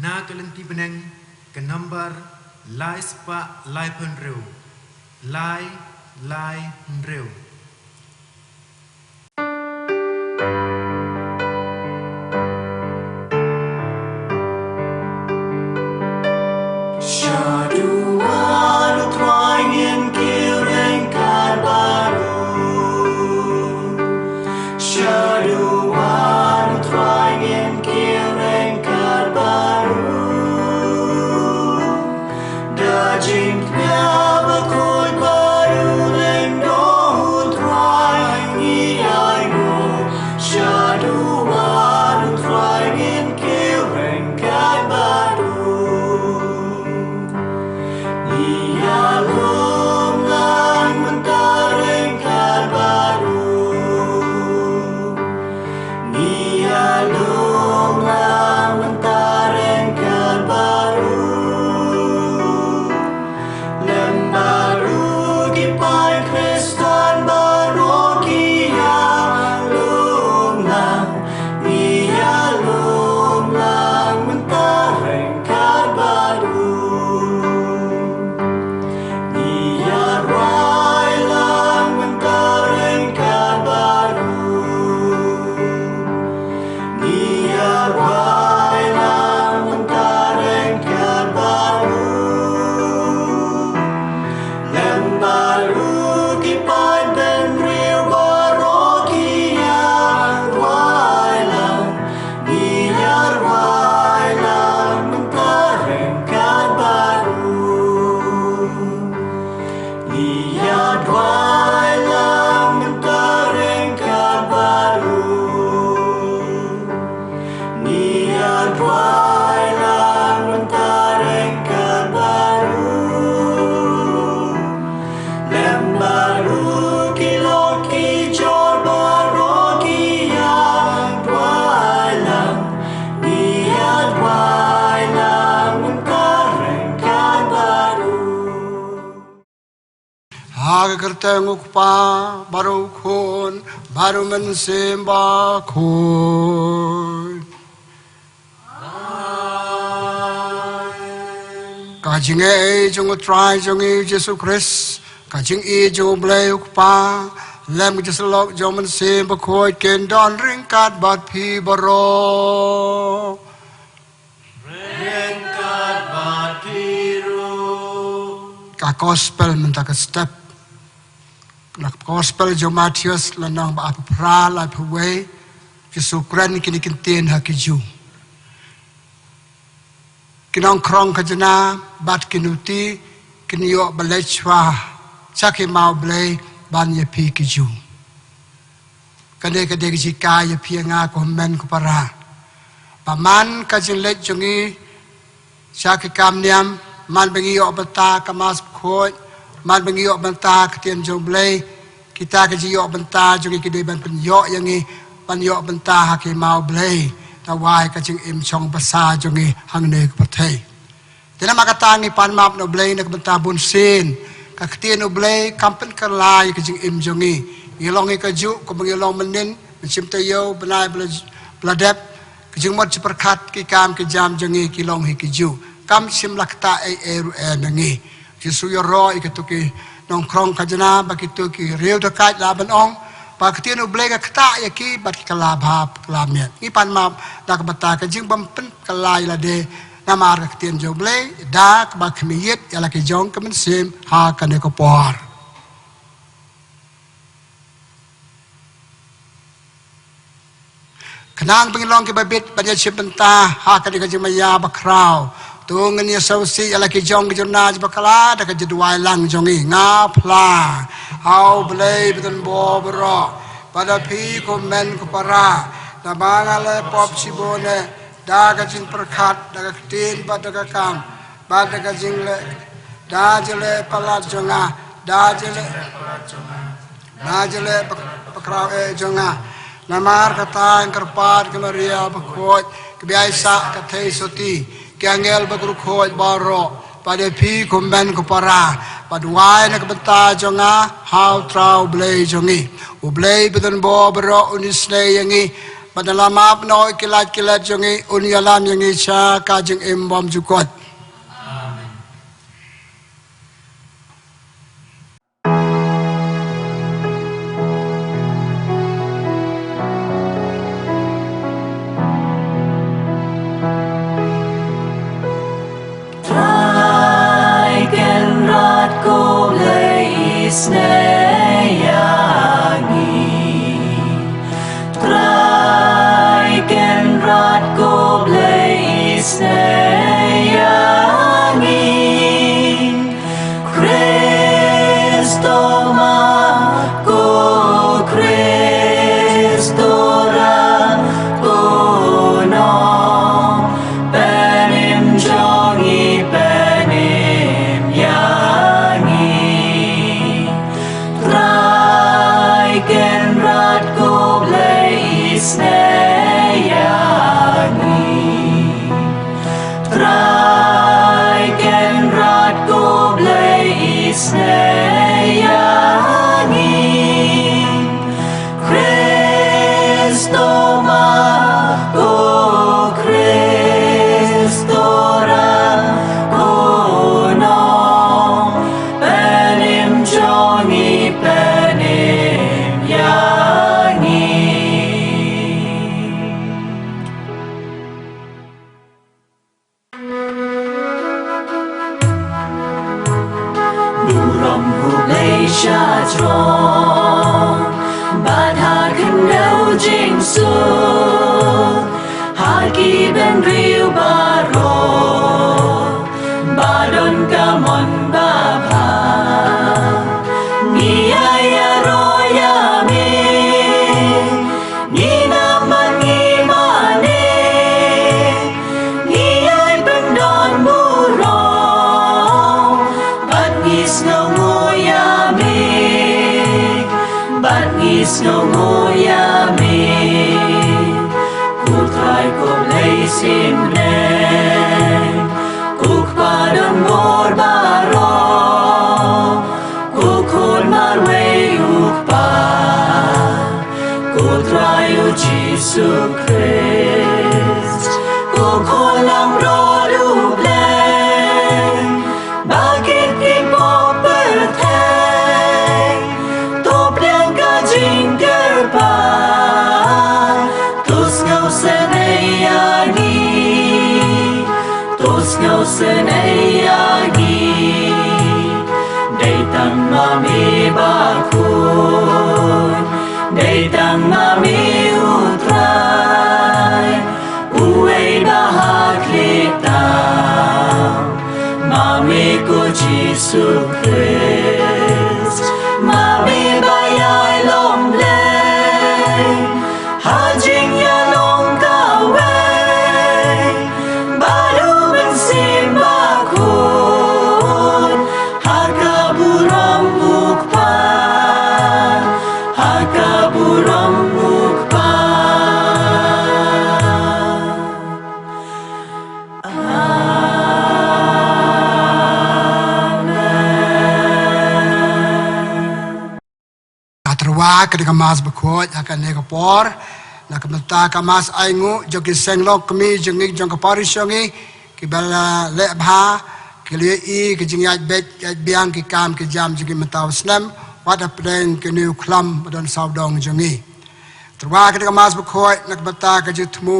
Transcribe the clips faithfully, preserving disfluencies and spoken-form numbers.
Na ka lynti bneng ka nambar lai spah lai phew hynriew, lai lai hynriew. Shaduh U Trai ngin kiew ryngkat bad u. Shaduh U Trai ngin kiew ryngkat bad u. Da jingkñia bakhuid bad u lyngdoh U Trai ngi ainguh. Shaduh U Trai ngin kiew ryngkat bad u. Ngi ïalum lang mynta ryngkat bad u. Ngi ïalum lang mynta ryngkat bad u. Lem bad u ki paid Khristan baroh ki ïalum lang. Ngi ïalum lang mynta ryngkat bad u. Ngi ïarwai lang mynta ryngkat bad u. Ngi ïarwai lang mynta ryngkat bad u. Lem bad u ki paid bynriew baroh ki ïarwai lang. Ngi ïarwai lang mynta ryngkat bad u. Ngi ïarwai lang mynta ryngkat bad u. Ngi ïarwai lang mynta ryngkat bad u. Lem bad u ki lok ki jor baroh ki ïarwai lang. Ngi ïarwai lang mynta ryngkat bad u. Ha ka kyrteng U Kpa, bad U Khun, bad U Mynsiem Bakhuid. Ka jingaiei jong U Trai jong ngi U Jisu Khrist, ka jingïeit jong U Blei U Kpa, lem ka jingsyllok jong U Mynsiem Bakhuid kin don ryngkat bad phi baroh. Ryngkat bad phi ruh. Ka gospel mynta ka step. Na ka gospel jong u Mathaios lynnong ba arphew phra, laiphew wei, Jisu kren kine ki ktien ha ki Jiw. Ki nongkhrong khajna bad ki nuti kin ïoh ban leit shuwa sha ka hima U Blei ban ïa phi ki Jiw. Kane ka dei ka jinghikai ïa phi ïa nga ko hynmen ko para. Ba man ka jingleit jong ngi sha ki kam niam, man ba ngi ïoh bynta ka Mass Bakhuid, man ba ngi ïoh bynta ka ktien jong U Blei, kita ki jingïoh bynta jong ngi ki dei ban pynïoh ïa ngi ban ïoh bynta ha ka hima U Blei, da wai ka jingim shong basa jong ngi hangne ka pyrthei. Te namar kata ngi pan map na U Blei na ka bynta bunsien. Ka ktien U Blei kam pynkylla ïa ka jingim jong ngi. Ngi long hi kajuh kumba ngi long mynnin, mynsiem taïew, bnai ba la, ba la dep, ka jingmut jingpyrkhat, ki kam ki jam jong ngi ki long hi kajuh. Kam shym la ktah ei ei ruh eh na ngi. Jisu ïaroh ïa kito ki nongkhrong khajna bad kito ki riew dakaid lah ban ong ba ka ktien U Blei ka ktah ïa ki bad ki kylla bha kylla miat. Ngi pan map da ka bynta ka jingbym pynkylla ïa lade namar ka ktien jong U Blei da kaba khmih ïit ïa la ki jong ka mynsiem ha kane ka por. Khnang ba ngin long kiba bit ban ïashim bynta ha kane ka jingmaïa bakhraw, to ngin ïa sngewsih ïa la ki jong ki jong na jong bakla da ka jingduwai lang jong ngi. Nga phla ha U Blei badonbor baroh, bad ha phi ko hynmen ko para, da ba nga la pop shibun eh da ka jingpyrkhat, da ka ktien bad da ka kam, bad da ka jingleh, da jingleh palat jong nga, da jingleh, da jingleh pak-, pakraw eh jong nga. Namar kata nga kyrpad ïa ka Maria bakhuid, kaba ïaisah ka theisotti, ki angel ba kyrkhu baroh, bad ïa phi ko hynmen ko para, bad duwai na ka bynta jong nga ha U Trai U Blei jong ngi. U Blei badonbor baroh un isynei ïa ngi, Lada la map noh ki lait ki let jong ngi, un ïalam ïa ngi sha ka jingim bymjukut. Trai Kynrad, ko Blei isynei ïa ngi. Trai Kynrad, ko Blei isynei ïa ngi. Khrist to map, ko Khrist to rah, ko nongpynim jong ngi pynim ïa ngi. Trai Kynrad, ko Blei isynei ïa ngi. Trai Kynrad, ko Blei isynei ïa ngi. Khrist to map, ko Khrist to rah, ko nongpynim jong ngi pynim ïa ngi. Burom U Blei sha jrong, bad ha khyndew jingsuk, ha ki bynriew baroh, ba don ka mon babha. Ngi ai ïaroh ïa me, ngi nang ban ngi mane, ngi ai pyndonburom, bad ngi sngewnguh ïa me, bad ngi sngewnguh ïa me. Ko Trai ko Blei isynei, ko Kpa donbor baroh, ko Khun marwei U Kpa, ko Trai U Jisu Khrist, ko Khun langbrot U Blei, ba kit ki pop pyrthei, to pdiang ka jingkyrpad, to sngewsynei ïa ngi, to sngewsynei ïa ngi. Dei tang ma me ba khun, dei tang ma me U Trai, uwei ba ha khlieh tam, ma me ko Jisu Khrist, ma me ba ïai long Blei, ha jingïalong kawei bad U Mynsiem Bakhuid, ha ka burom U Kpa, ha ka burom U Kpa. Amen. Nga tyrwa ka dei ka Mass bakhuid ha kane ka por, na ka bynta ka Mass ainguh jong ki seng lok kmie jong ngi jong ka parish jong ngi, kiba la leh bha, ki la ïohi ka jingïaid beit ïaid biang ki kam ki jam jong ngi mynta u snem, wat hapdeng kane u khlam ba don sawdong jong ngi. Tyrwa ka dei ka Mass bakhuid na ka bynta ka jingthmu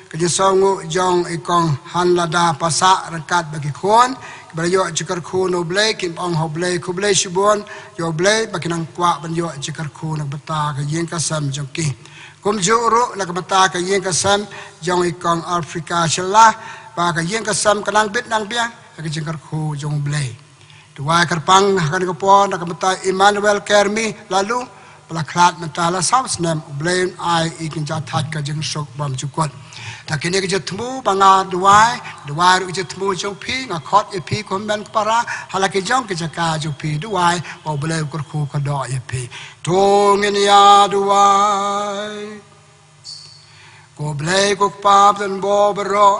ka jingsngewnguh jong i Kong Hanlada Passah ryngkat bad ki khun, kiba la ïoh jingkyrkhu na U Blei, kin ong ha U Blei khublei shibun, ïa U Blei ba ki nang kwah ban ïoh jingkyrkhu na ka bynta ka ïing ka sem jong ki. Kumjuh ruh na ka bynta ka ïing ka sem jong i Kong Africa Shylla, ba ka ïing ka sem ka nang bit nang biang ha ka jingkyrkhu jong U Blei. Duwai kyrpang ha kane ka por na ka bynta Emmanuel Kermi Laloo, ba la khlad mynta la saw snem, U Blei un ai i kynja thait ka jingsuk bymjukut. Da kine ki jingthmu ba nga duwai, duwai ruh ki jingthmu jong phi, nga khot ïa phi kum hynmen ki para ha la ki jong ki jaka jong phi, duwai ba U Blei u kyrkhu kyrdoh ïa phi. To ngin ïa duwai. Ko Blei ko Kpa badonbor baroh,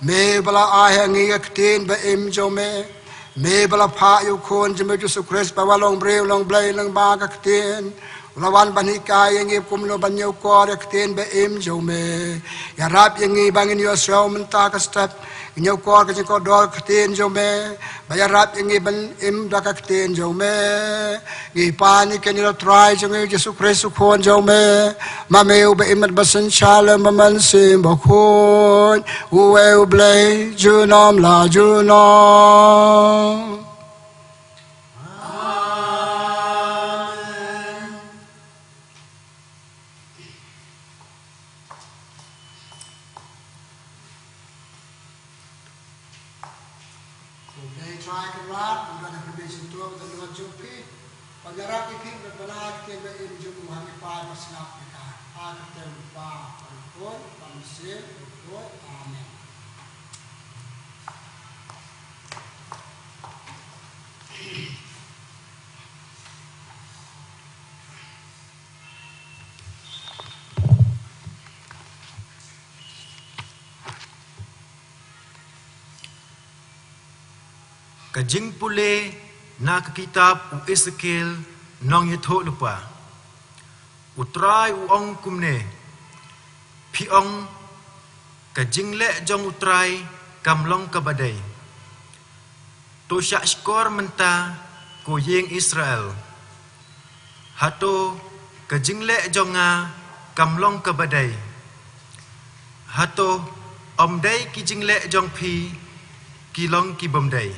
me ba la ai ha ngi ka ktien ba im jong me, me ba la phah ïa u Khun jong me U Jisu Khrist ba wan long briew long Blei lyngba ka ktien, La wan ban hikai ïa ngi kumno ban ñiewkor ïa ka ktien ba im jong me. Ïarap ïa ngi ba ngin ïohsngew mynta ka step, ngin ñiewkor ka jingkordor ka ktien jong me, ba ïarap ïa ngi ban im da ka ktien jong me. Ngi pan ïa kane ha U Trai jong ngi Jisu Khrist U Khun jong me. Ma me uba im bad ba synshar lem bad U Mynsiem Bakhuid, uwei U Blei junom la junom. Amen. Ko Blei Trai Kynrad, kumta da kyrmen shyntur bad da nud jong phi, ban ïarap ïa phi bad ban ai ktien ba im jong u ha ki paid ba sngap ïa ka. Ha ka kyrteng u Kpa bad u Khun bad u Mynsiem Bakhuid. Amen. Ka jingpule na ka kitab u Esekiel nongïathuhlypa. U Trai u ong kumne: Phi ong, ka jingleh jong U Trai kam long kaba dei. To shah shkor mynta, ko ïing Israel. Hato ka jingleh jong nga kam long kaba dei? Hato ym dei ki jingleh jong phi ki long ki bym dei?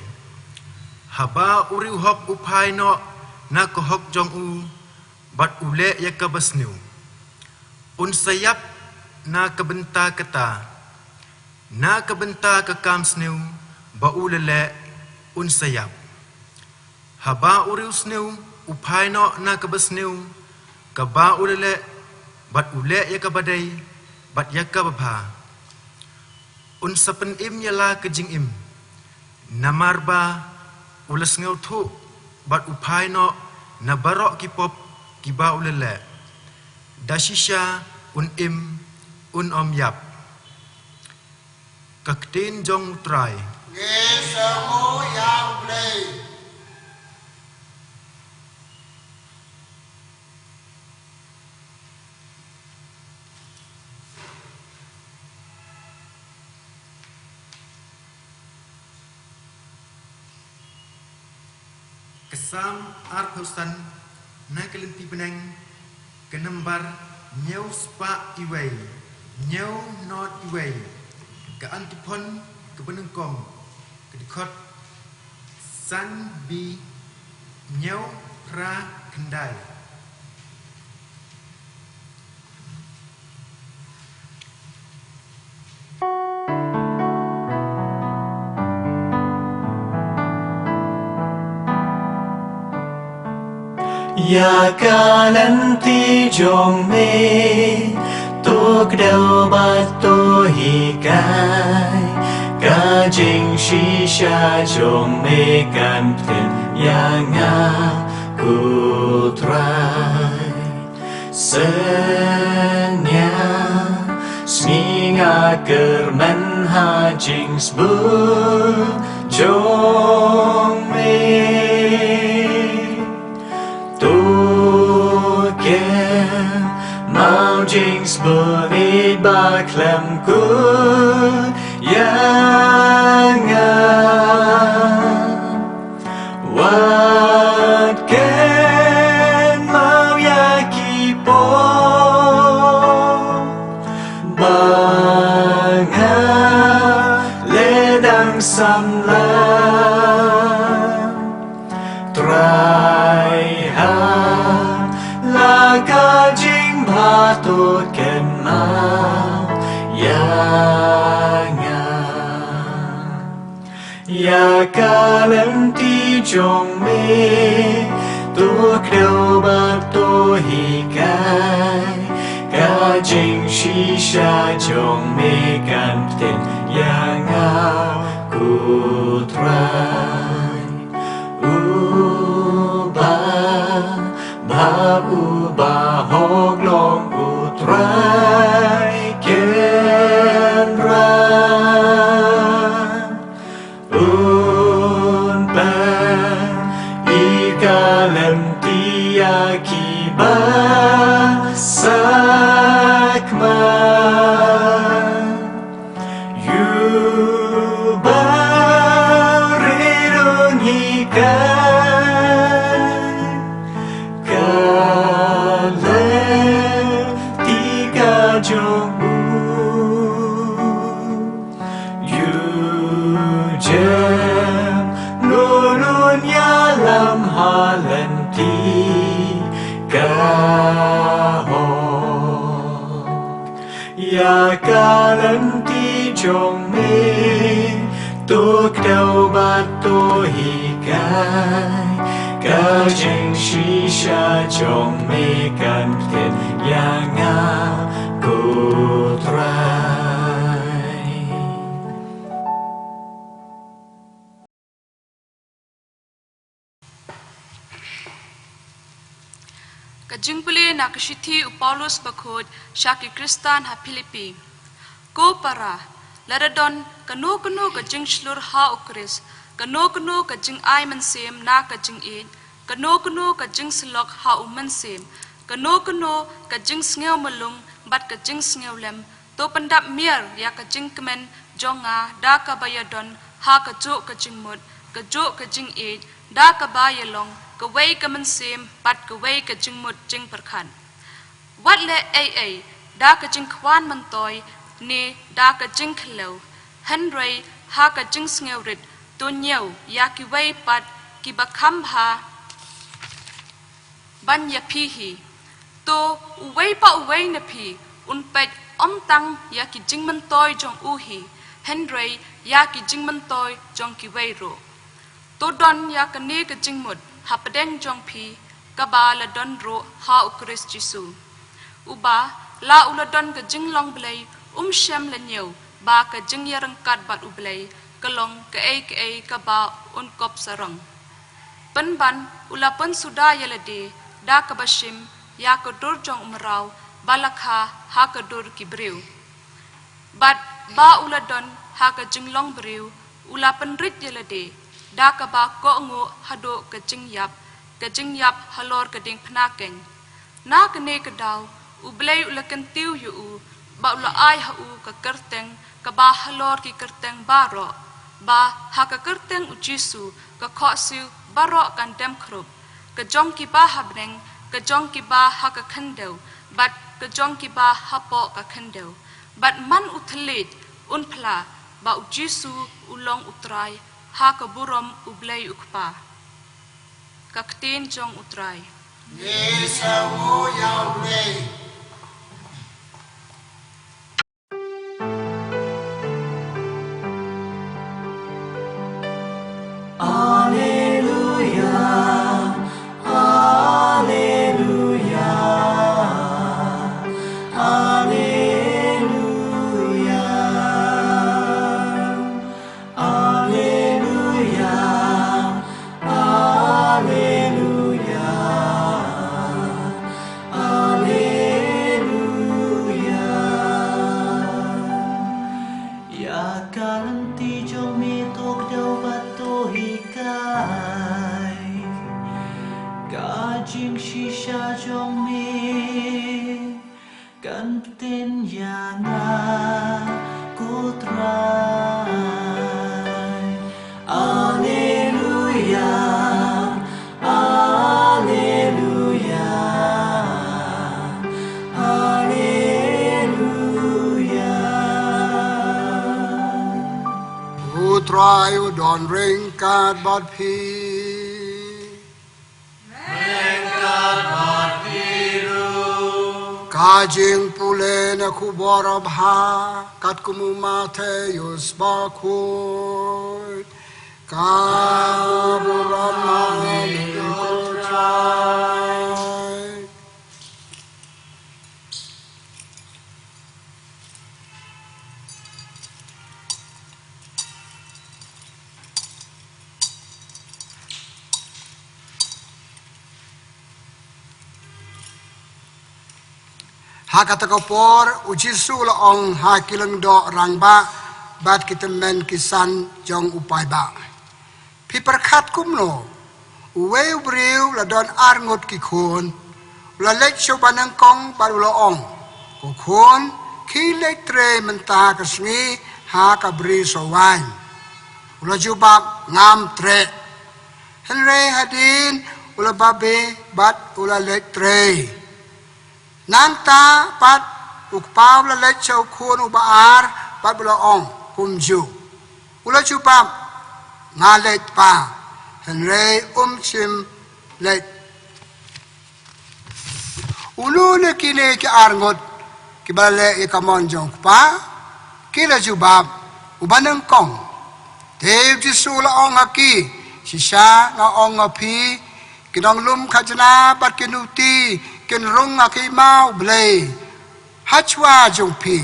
Haba u riewhok u phai noh na ka hok jong u bad u leh ïa kaba sniew, un sa ïap na ka bynta kata, na ka bynta ka kam sniew ba u la leh un sa ïap. Haba u riewsniew u phai noh na kaba sniew kaba u la leh, bad u leh ïa kaba dei bad ïa kaba bha, un sa pynim ïa la ka jingim, namar ba u la sngewthuh bad u phai noh na baroh ki pop kiba u la leh. Da shisha un im, un ym ïap. Ka ktien jong U Trai. Ngin sa nguh ïa U Blei. Ka Salm arphew san na ka lynti bneng, ka nombar hynñiew spah uwei, hynñiew nod uwei, ka antiphon kaba nyngkong, ka dkhot san B, hynñiew phra khyndai. Ïa ka lynti jong me, to kdew bad to hikai. Ka jingshisha jong me kan pynïa nga, ko Trai. Sngewbha, sngi nga kyrmen ha jingsbun jong me. To kynmaw jingsbun ba khlem kut ïa nga. Wat kynmaw ïa ki pop ba nga leh dang samla. Trai ha la ka jingbha to kynmaw ïa nga. Ïa ka lynti jong me, to kdew bad to hikai. Ka jingshisha jong me kan pynïa nga, ko Trai. Uba bha, uba hok long, ko Trai Kynrad. Un pynïaid ka lynti ïa kiba Jem lulun ïalam ha lynti ka hok. Ïa ka lynti jong me to kdew bad to hikai. Ka jingshisha jong me kan ktien ïa nga ko Trai. Ka jingpule na ka shithi u Paulus bakhuid sha ki Khristan ha Philippi. Ko para, lada don kano kano ka jingshlur ha u Khrist, kano kano ka jingai mynsiem na ka jingïeit, kano kano ka jingsyllok ha u mynsiem, kano kano ka jingsngew mulung bad ka jingsngew lem, to pyndap miar ïa ka jingkmen jong nga da kaba ïadon ha kajuh ka jingmut, kajuh ka jingïeit, da kaba ïalong kawei ka mynsiem bad kawei ka jingmut jingpyrkhat. Wat leh ei ei da ka jingkwah myntoi ne da ka jingkhlem, hynrei ha ka jingsngewrit to ñiew ïa kiwei pat kiba kham bha ban ïa phi hi. To uwei pa uwei na phi un peit ym tang ïa ki jingmyntoi jong u hi, hynrei ïa ki jingmyntoi jong kiwei ruh. To don ïa kane ka jingmut hapdeng jong phi kaba la don ruh ha u Khrist Jisu. Uba la u la don ka jinglong Blei um shym la ñiew ba ka jingïaryngkat bad u Blei ka long kaei kaei kaba un kop sarong. Pynban u la pynsuda ïa lade da kaba shim ïa ka dur jong u mraw ba la kha ha ka dur ki briew. Bad ba u la don ha ka jinglong briew u la pynrit ïa lade da kaba kohnguh haduh ka jingïap, ka jingïap halor ka diengphna keiñ. Na kane ka daw u Blei u la kyntiew ïa u bad u la ai ha u ka kyrteng kaba halor ki kyrteng baroh, ba ha ka kyrteng u Jisu ka khohsiew baroh kan dem khrup, ka jong kiba ha bneng, ka jong kiba ha ka khyndew bad ka jong kiba hapoh ka khyndew. Bad man u thylliej un phla ba u Jisu u long u Trai ha ka burom u Blei u Kpa. Ka ktien jong u Trai. Ngi sngewnguh ïa u Blei. Alleluia, alleluia, alleluia. Alleluia, alleluia, alleluia. Ïa ka lynti jong me to kdew bad to hikai. Ka jingshisha jong me kan ktien ïa nga ko Trai. Alleluia, alleluia, alleluia. U Trai u don ryngkat bad phi. Ka jingpule na ka khubor babha katkum u Mathaios bakhuid. Ka burom ma ïa phi ko Trai. Ha kata ka por u Jisu u la ong ha ki lyngdoh rangbah bad ki tymmen ki san jong u paidbah, phi pyrkhat kumno? Uwei u briew la don ar ngut ki khun. U la leit sha u banyngkong bad u la ong, ko khun, khie leit trei mynta ka sngi ha ka bri soh waiñ. U la jubab, ngam treh. Hynrei hadien u la babe bad u la leit trei. Nangta pat u kpa u la leit sha u khun uba ar bad u la ong kumjuh. U la jubab, Nga leit pa, hynrei um shym leit. Uno na kine ki arngut kiba la leh ïa ka mon jong u kpa? Ki la jubab, uba nyngkong. Te u Jisu u la ong ha ki, shisha nga ong ha phi, ki nonglum khajna bad ki nuti kin rung ha ka hima u Blei hashuwa jong phi.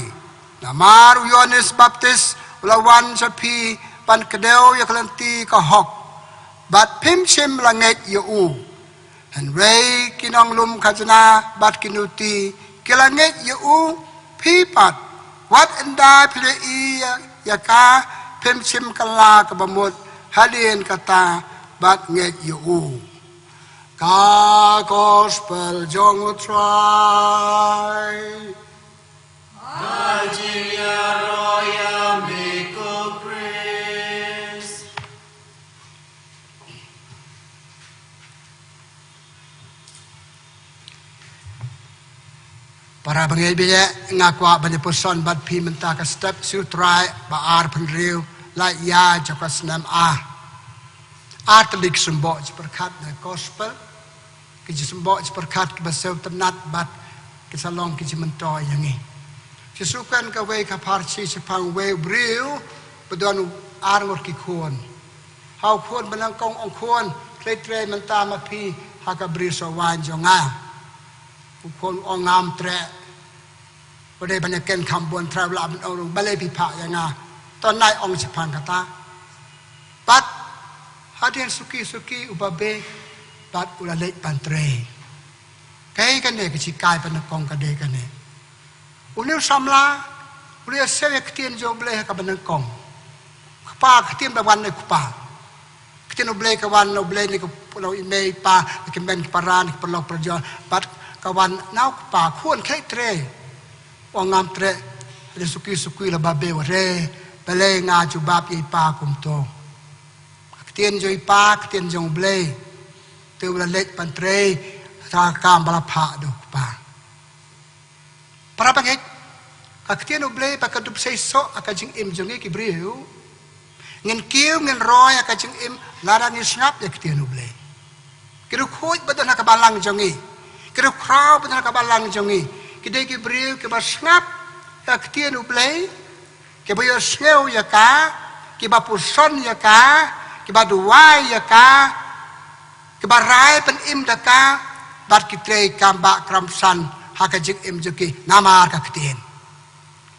Namar u Ïoannis Baptis u la wan sha phi ban kdew ïa ka lynti ka hok, bad phim shym la ngeit ïa u. Hynrei ki nonglum khajna bad ki nuti ki la ngeit ïa u. Phi pat, wat ynda phi la ïohi ïa, ïa ka, phim shym kylla kaba mut, hadien kata bad ngeit ïa u. Ka Gospel jong U Trai. Ka jingïaroh ïa me ko Khrist. Para bangeit, bangeit, nga kwah ban ïa puson bad phi mynta ka step sha U Trai ba arphew hynriew, la ïa jong ka snem A. Ar tylli ki symboh jingpyrkhat na Gospel, ki jingsymboh jingpyrkhat kiba sngewtynnat bad ki sa long ki jingmyntoi ïa ngi. Jisu u kren kawei ka parshi shaphang uwei u briew ba don ar ngut ki khun. Ha u khun ba nyngkong u ong, khun, khlei trei mynta ma phi ha ka brisoh waiñ jong nga. U khun u ong, ngam treh. Ba dei ban ïa ken kham bun, Trai u lah ban ong ruh, balei phi phah ïa nga? To nai ong shaphang kata. Bad hadien suki suki u babe bad u la leit ban trei. Kaei kane, ka shikai ba nyngkong ka dei kane. Une u samla u la ïasngew ïa ka ktien jong U Blei ha kaba nyngkong. Kpa, ka ktien ba wan na u kpa. Ka ktien U Blei ka wan na U Blei, na ka, na i mei i pa, na ki hynmen ki para, na ki paralok parajor. Bad ka wan na u kpa, khun, khlei trei. U ong, ngam treh. Hadien suki suki la babe, u ong, balei nga jubab ïa i pa kumto? Ka ktien jong i pa, ka ktien jong U Blei. Te u la leit ban trei ha ka kam ba la phah da u kpa. Para bangeit, ka ktien U Blei ba ka dup seisoh ha ka jingim jong ngi ki briew. Ngin kiew, ngin roi ha ka jingim lada ngi sngap ïa ka ktien U Blei. Ki riewkhuid ba don ha ka balang jong ngi, ki riewkhraw ba don ha ka balang jong ngi, ki dei ki briew kiba sngap ïa ka ktien U Blei, kiba ïohsngew ïa ka, kiba puson ïa ka, kiba duwai ïa ka, kiba rai pynim da ka, bad ki trei kam ba kramsan ha ka jingim jong ki namar ka ktien.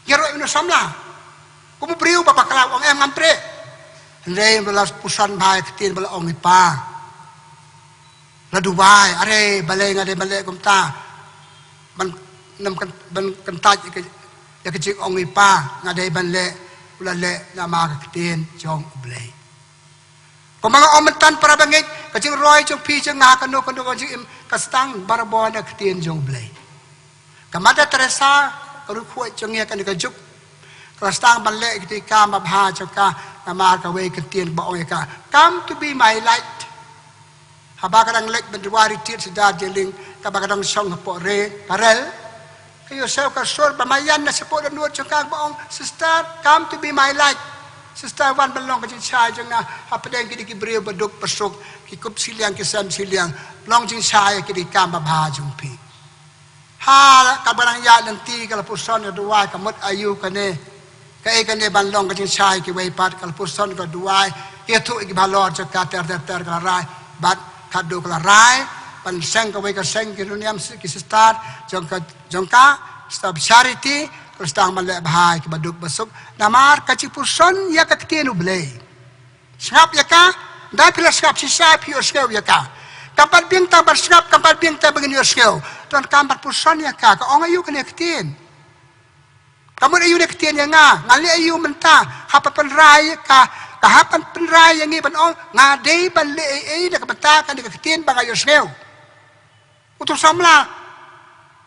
Ïaroh ïa une u samla kum u briew ba bakla, u ong, em, ngam treh. Hynrei ba la puson bha ïa ka ktien ba la ong i pa. La duwai, are, balei nga dei ban leh kumta? Ban, ban kyntait ïa ka, ïa ka jingong i pa, nga dei ban leh. U la leh namar ka ktien jong U Blei. Kumba nga ong mynta, para bangeit, ka jingroi jong phi jong nga ha kano kano ka jingim ka sdang barabor na ka ktien jong U Blei. Ka Mother Teresa, ka riewkhuid jong ngi ha kane ka juk, ka la sdang ban leh ïa ki kam babha jong ka namar kawei ka ktien ba ong ïa ka, "Come to be my light." Haba ka dang leit ban duwai retreat sha Darjeeling, kaba ka dang shong hapoh re, ka rel, ka ïohsngew ka sur ba maian na shapoh dohnud jong ka ba ong, "Sister, come to be my light." Sister, wan ban long ka jingshai jong nga hapdeng kine ki briew ba duk ba suk, ki kup shiliang, ki sem shiliang. Long jingshai ïa kine ki kam babha jong phi. Ha kaba nang ïaid lynti ka la puson ka duwai, ka mut aïu kane. Kaei kane ban long ka jingshai kiwei pat, ka la puson ka duwai. Ïathuh ïa ki ba halor jong ka ter ter ter, ka la rai. Bad ka dei ka la rai ban seng kawei ka seng ki runiam, ki sister jong ka, jong ka, Sister of Charity, ka la sdang ban leh bha ïa ki ba duk ba suk. Namar ka jingpuson ïa ka ktien U Blei. Sngap ïa ka, ynda phi la sngap shisha phi ïohsngew ïa ka. Kam pat biang tang ban sngap, kam pat biang tang ban ïohsngew. Donkam ban puson ïa ka, ka ong aïu kane ka ktien. Ka mut aïu kane ka ktien ïa nga, ngan leh aïu mynta, hap ban pynrai ïa ka, ka hap ban pynrai ïa ngi ban ong, nga dei ban leh ei ei na ka bynta kane ka ktien ba nga ïohsngew. Uto u samla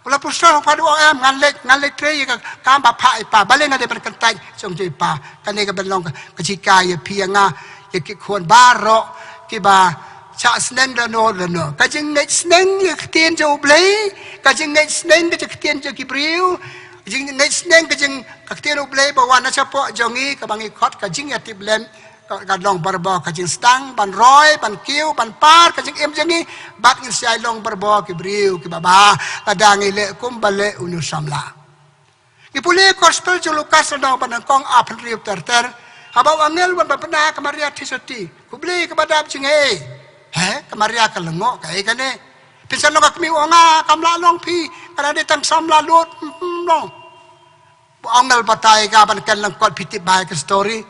u la puson, u pat u ong, em, ngan leit, ngan leit trei ïa ka kam ba phah i pa, balei nga dei ban kyntait shong jong i pa. Kane ka ban long ka, ka jinghikai ïa phi ïa nga, ïa ki khun baroh kiba shah sneng lano lano. Ka jingngeit sneng ïa ka ktien jong U Blei, ka jingngeit sneng ka jong ka ktien jong ki briew, ka jingngeit sneng ka jing, ka ktien U Blei ba wan na shapoh jong ngi, kaba ngi khot ka jingïatiplem, Ka long barabor ka jingsdang ban roi, ban kiew, ban par ka jingim jong ngi, bad ngin sa ïai long barabor ki briew kiba bha lada ngi leh kumba leh une u samla. Ngi pule gospel jong u Lukas lynnong ba nyngkong, arphew hynriew ter ter. Haba u angel u wan ban pynbna ha ka Maria Theisotti, khublei kaba dap jinghei. He, ka Maria ka lyngngoh, kaei kane? Phin sa long ka kmie? U ong, nga kam lah long phi, nga dang dei tang samla lut. Hmm, long. U angel batai ka ban kren lyngkot, phi tip bha ïa ka story.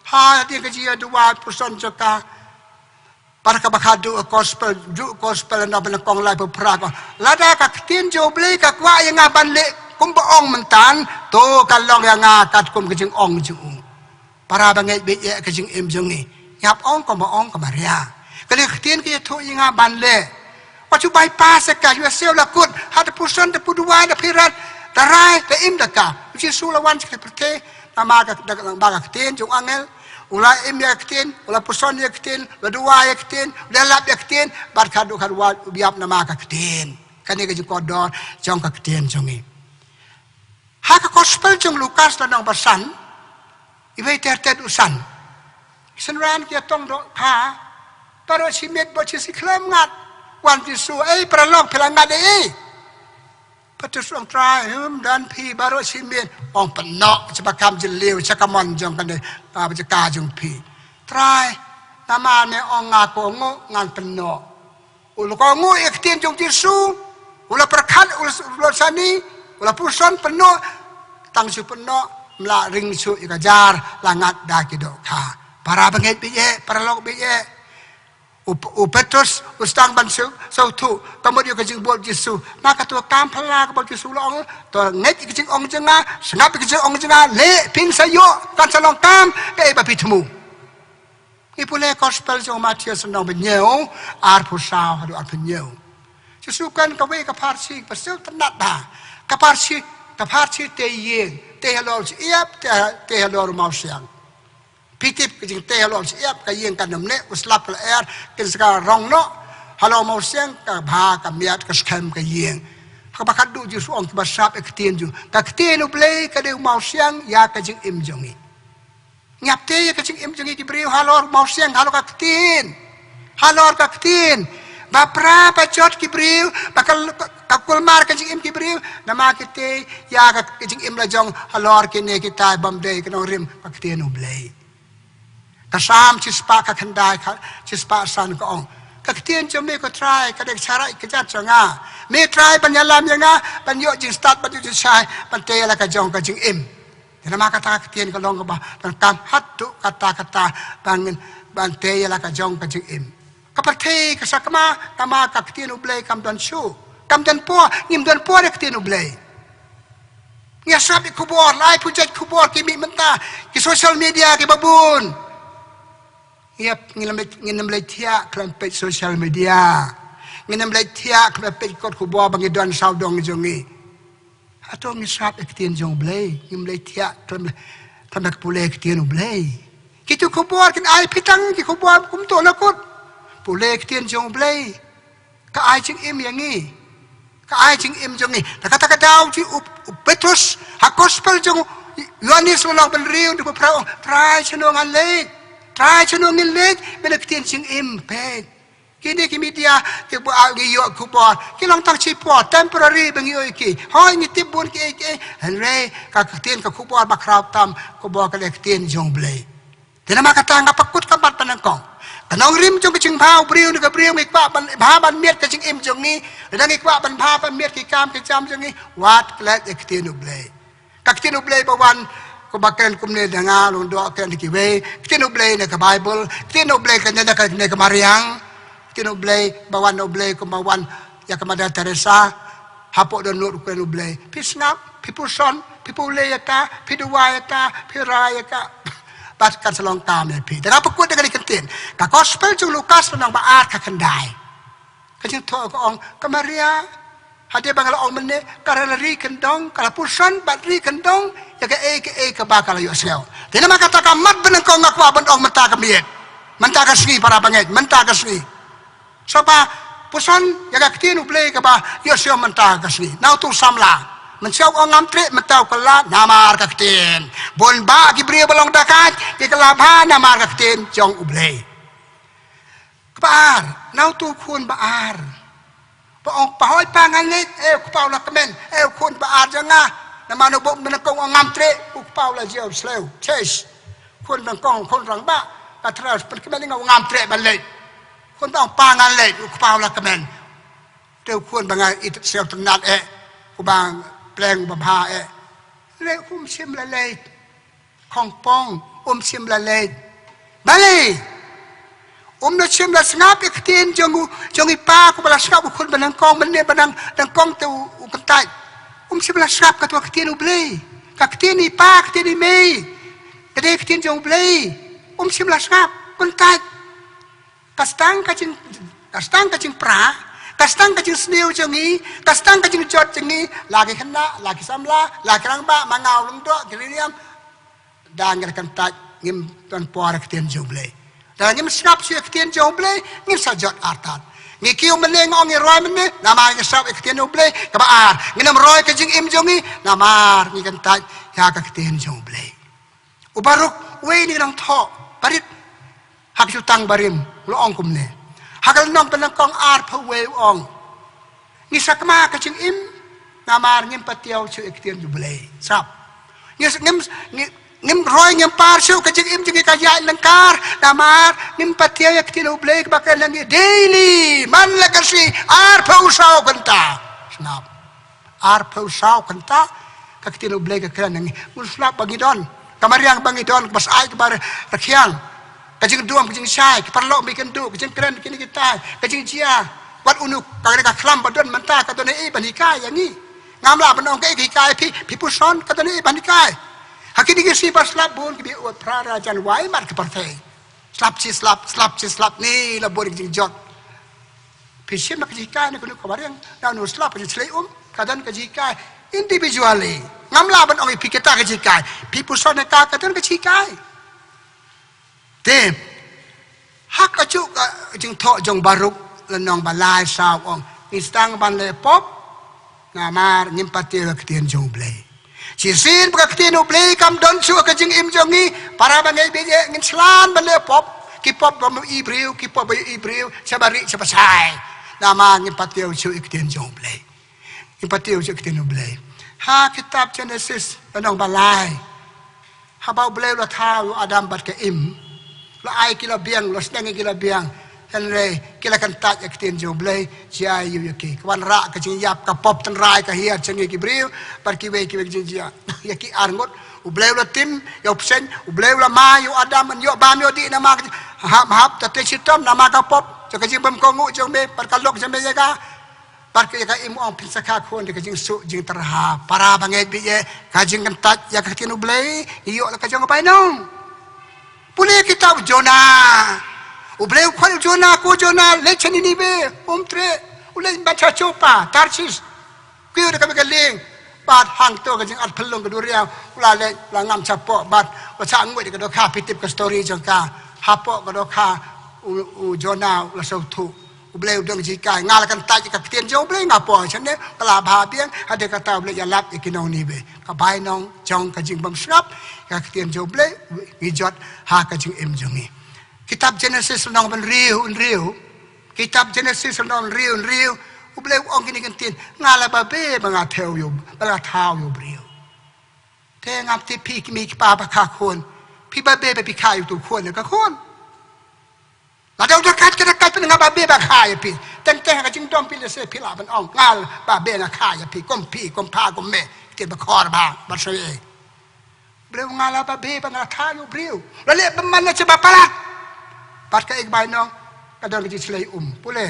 Ha, hadien ka jingïaduwai, puson jong ka. Bad kaba khadduh ka gospel, juh gospel lynnong ba nyngkong, laiphew phra, ka ong, lada ka ktien jong U Blei ka kwah ïa nga ban leh kumba ong mynta, to ka long ïa nga katkum ka jingong jong u. Para bangeit, beit ïa ka jingim jong ngi. Ngi hap ong kumba ong ka Maria. Kane ka ktien ka ïathuh ïa nga ban leh. Wat ju bypass ïa ka, ïohsngew la kut, ha da puson, da pynduwai, da pyrkhat, da rai, da im, da kam. U Jisu u la wan sha ka pyrthei namar ka, da, da ka ktien jong u angel. U la im ïa ka ktien, u la puson ïa ka ktien, u la duwai ïa ka ktien, u la lap ïa ka ktien, bad khadduh khadwai u ïap namar ka ktien. Kane ka jingkordor jong ka ktien jong ngi. Ha ka gospel jong u Lukas lynnong ba san, iwei ter ter haduh san. Ki synran ki ïatong dohkha, baroh shi miet, baroh shi sngi khlem ngat. Wan u Jisu, ei paralok, phi la ngat ei? Petrus u ong, Trai, ym don phi baroh shi miet. U ong, pynnoh sha ba kham jylliew, sha kamon jong kane, ah, ba jaka jong phi. Trai, namar me ong nga kohnguh, ngan pynnoh. U la kohnguh ïa ka ktien jong u Jisu, u la pyrkhat, u la, u la sani, u la puson, pynnoh, tang shu pynnoh, ym lah ring shuh ïa ka jar, la ngat da ki dohkha. Para bangeit, beit ïa, paralok, beit ïa. U, u Petrus u sdang ban shu, shu sngewthuh ka mut ïa ka jingbud Jisu. Na kato ka kam phylla kaba u Jisu u la ong, to ngeit ïa ka jingong jong nga, sngap ïa ka jingong jong nga, leh, phin sa ïoh, kan sa long kam kaei ba phi thmu. Ngi pule gospel jong u Mathaios lynnong ba hynñiew, arphew saw haduh arphew hynñiew. Jisu u kren kawei ka pharshi kaba sngewtynnat bha. Ka pharshi, ka pharshi tei ïing, tei halor u shyiap, tei, tei halor u mawsiang. Phi tip ka jingtei halor u shyiap, ka ïing kan ym neh, u slap ka la er, kin sa ka rong noh, halor u mawsiang ka bha, ka miat, ka skhem ka ïing. Kaba khadduh Jisu u ong, kiba sngap ïa ka ktien jong u. Ka ktien U Blei ka dei u mawsiang ïa ka jingim jong ngi. Ngi hap tei ïa ka jingim jong ngi ki briew halor u mawsiang, halor ka ktien. Halor ka ktien. Ba pra ba jot ki briew, ba ka, ka kulmar ka jingim ki briew, namar ki tei ïa ka, ka jingim la jong halor kine kitai bym dei, ka nongrim ka ktien U Blei. Ka Salm shispah khyndai, ka shispah san ka ong, ka ktien jong me ko Trai ka dei ka sharad ka jait jong nga. Me Trai ban ïalam ïa nga ban ïoh jingstad, ban ïoh jingshai, ban tei ïa la ka jong ka jingim. Te namar kata ka ktien ka long kaba donkam haduh katta katta ban, ban tei ïa la ka jong ka jingim. Ka pyrthei ka sakma namar ka ktien U Blei kam don shuh. Kam don por, ngim don por ïa ka ktien U Blei. Ngi ïa sngap ïa ki khubor, laiphew jait khubor ki mih mynta, ki social media kiba bun. Ïa, ngin ym leit, ngin ym leit thiah khlem peit social media. Ngin ym leit thiah khlem peit kot khubor ba ngi don sawdong jong ngi. Hato ngi sngap ïa ka ktien jong U Blei, ngim leit thiah khlem, khlem da pule ïa ka ktien U Blei. Kito ki khubor kin ai phi tang ki khubor kumto na kut. Pule ïa ka ktien jong U Blei. Ka ai jingim ïa ngi. Ka ai jingim jong ngi. Te kata ka daw jong u, u Petrus, ha gospel jong u Ïoannis lynnong ba hynriew, dkhot phra, u ong, Trai, shano ngan leit? Trai, shano ngin leit? Mynta ka ktien jingim, peit. Kine ki media kiba ngi ïoh khubor ki long tang shipor, temporary ba ngi ïoh ïa ki. Hooid ngi tip bun kiei kiei, hynrei ka ktien, ka khubor ba khraw tam, khubor ka dei ka ktien jong U Blei. Te namar kata nga pynkut ka mat ba nyngkong. Ka nongrim jong ka jingbha u briew ne ka briew, ngi kwah ban bha ban miat ka jingim jong ngi, lada ngi kwah ban bha ban miat ki kam ki jam jong ngi, wat klet ïa ka ktien U Blei. Ka ktien U Blei ba wan, kumba kren kumne da nga, Lyngdoh kren da kiwei, ka ktien U Blei ne ka Baibl, ka ktien U Blei kane ne ka, ne ka mariang, ka ktien U Blei ba wan na U Blei kumba wan ïa ka Mother Teresa, hapoh dohnud u kren U Blei. Phi sngap, phi puson, phi pule ïa ka, phi duwai ïa ka, phi rai ïa ka. Bad kan sa long kam ïa phi. Te nga pynkut da kane ka ktien. Ka gospel jong u Lukas lynnong ba ar, dkhot khyndai. Ka jingthoh ka ong, ka Maria, hadien ba nga la ong mynne, ka la ri kyndong, ka la puson bad ri kyndong ïa kaei kaei kaba ka la ïohsngew. Te namar kata ka mat ba nyngkong nga kwah ban ong mynta ka miet, mynta ka sngi, para bangeit, mynta ka sngi. Sngewbha puson ïa ka ktien U Blei kaba ïohsngew mynta ka sngi na uto u samla. Mynshuwa u ong ngam treh mynta u kylla namar ka ktien. Bun bah ki briew ba long dakait ki kylla bha namar ka ktien jong U Blei. Kaba ar, na uto u khun ba ar. Ba ong, pa hoi pa ngan leit, eh u kpa u la kmen, eh u khun ba ar jong nga. Namar u bok mynnyngkong u ong ngam treh, u kpa u la jia u sliew. Chesh. Khun nyngkong, khun rangbah, ka trai pynkmen ïa nga u ngam treh ban leit. Khun ba ong pa ngan leit, u kpa u la kmen. Te u khun ba nga itynnad eh, u ba pleng u ba bha eh. Leh um shym la leit. Khongpong, um shym la leit. Balei? Um shym la sngap ïa ka ktien jong u, jong i pa, kumba la sngap u khun ba nyngkong, mynne ba nyngkong te u, u kyntait. Um shym la sngap katto ka ktien U Blei. Ka ktien i pa, ka ktien i mei. Ka dei ka ktien jong U Blei. Um shym la sngap, kyntait. Ka sdang ka jing, ka sdang ka jingpra, ka sdang ka jingsniew jong ngi, ka sdang ka jingjot jong ngi, la ki khynnah, la ki samla, la ki rangbah, ma nga u lyngdoh, ki riam. Da ngi la kyntait, ngim don por ïa ka ktien jong U Blei. Da ngim sngap shuh ïa ka ktien jong U Blei, ngim sa jot artat. Ngi kiew mynne, ngi ong ngi roi mynne, namar ngi sngap ïa ka ktien U Blei, kaba ar. Ngim roi ka jingim jong ngi, namar ngi kyntait ïa ka ktien jong U Blei. U Baruk, uwei na ki nongthoh barit ha ka Jutang Barim, u la ong kumne. Ha ka lynnong ba nyngkong arphew wei u ong, ngi sakma ka jingim, namar ngim patiaw shuh ïa ka ktien U Blei. Sap. Ngi s-, ngim, ngi, ngim roi ngim par shuh ka jingim jong ngi ka ïaid lyngkar, namar ngim patiaw ïa ka ktien U Blei kaba kren lang ngi daily, man la ka sngi, arphew saw kynta. Sngap. Arphew saw kynta, ka ktien U Blei ka kren ngi. Ngun sngap ba ngi don. Ka mariang ba ngi don, kaba shai kaba rkhiang. Ka jingduam, ka jingshai, ka paralok mih kynduh, ka jingkren kine kitai, ka jingjia. Wat u nu, ka, ka khlam ba don mynta, ka don ei ban hikai ïa ngi. Ngam lah ban ong kaei ka hikai phi, phi puson, ka don ei ban hikai. Ha kine ki sngi ba slap bun, ki ba ïa u phra ra jan wai mat ka pyrthei. Slap shi slap, slap shi slap, ne la bun ki jingjot. Phi shim ka jinghikai na kano ka mariang, na kano slap ka jingshlei um, ka don ka jinghikai individually. Ngam lah ban ong ïa phi kata ka jinghikai. Phi puson ïa ka, ka don ka jinghikai. Te, ha kajuh ka jingthoh jong Baruk, lynnong ba lai saw u ong, ngi sdang ban leh pop, namar ngim patiaw ïa ka ktien jong U Blei. Shisien ba ka ktien U Blei kam don shuh ha ka jingim jong ngi, para bangeit baieit, ngin shlur ban leh pop. Ki pop ba ïohi briew, ki pop ba ïohi briew, shaba rieh shaba shai. Namar ngim patiaw shuh ïa ka ktien jong U Blei. Ngim patiaw shuh ïa ka ktien U Blei. Ha kitab Genesis, lynnong ba lai. Haba U Blei u la thaw ïa u Adam bad ka Im, u la ai ki la biang, u la sneng ïa ki la biang. Hynrei ki la kyntait ïa ka ktien jong U Blei, jia ïa u ïa ki. Ka wanrah ka jingïap, ka pop tynrai ka hiar jong ngi ki briew bad kiwei kiwei ki jingjia. Ïa ki arngut, U Blei u la tim ïa u bseiñ, U Blei u la mai ïa u Adam, ban ïoh bam ïoh dih namar ka jing-, hap hap, te te shitom namar ka pop jong ka jingbym kohnguh jong me bad ka lok jong me ïa ka. Bad ka ïa ka Im u ong phin sa kha khun da ka jingsuh jingtyrha. Para bangeit baieit, ka jingkyntait ïa ka ktien U Blei, ïoh la ka jong ka bainong. Pule kitab Jonah. U Blei u khot ïa u Jonah, ko Jonah, leit sha Ninive, um treh. U leit ban sha Joppa, Tarsis. Kiew da kaba ka lieng. Bad hangto ka jingat phyllung ka duriaw, u la leit, u la ngam shapoh, bad u la shah nguid da ka dohkha, phi tip ka story jong ka. Hapoh ka dohkha, u, u Jonah u la sngewthuh. U Blei u don ka jinghikai, nga la kyntait ïa ka ktien jong U Blei, nga poi shane, nga la bha biang, hadien kata U Blei u ïalap ïa ki nong Ninive. Ka bainong jong ka jingbym sngap ïa ka ktien jong U Blei, ngi jot ha ka jingim jong ngi. Kitab Genesis lynnong ba hynriew, hynriew. Kitab Genesis lynnong ba hynriew, hynriew. U Blei u ong kine ki ktien, nga la babe ba nga thew ïa u, ba nga thaw ïa u briew. Te ngam tip phi ki mei ki pa ba kha khun. Phi babe ba phi kha ïa uto u khun, ka khun. Lada u da kat ka da kat phi, nga babe ba kha ïa phi. Teng teng ha ka jingdom phi lehse phi lah ban ong, nga la babe nga kha ïa phi, kum phi, kum pa, kum me. Te ba khor ba, ba sngewthuh. Briew nga la babe ba nga thaw ïa u briew. La leh bymman la shaba palat. Bad kaei ka bainong, ka don ka jingshlei um. Pule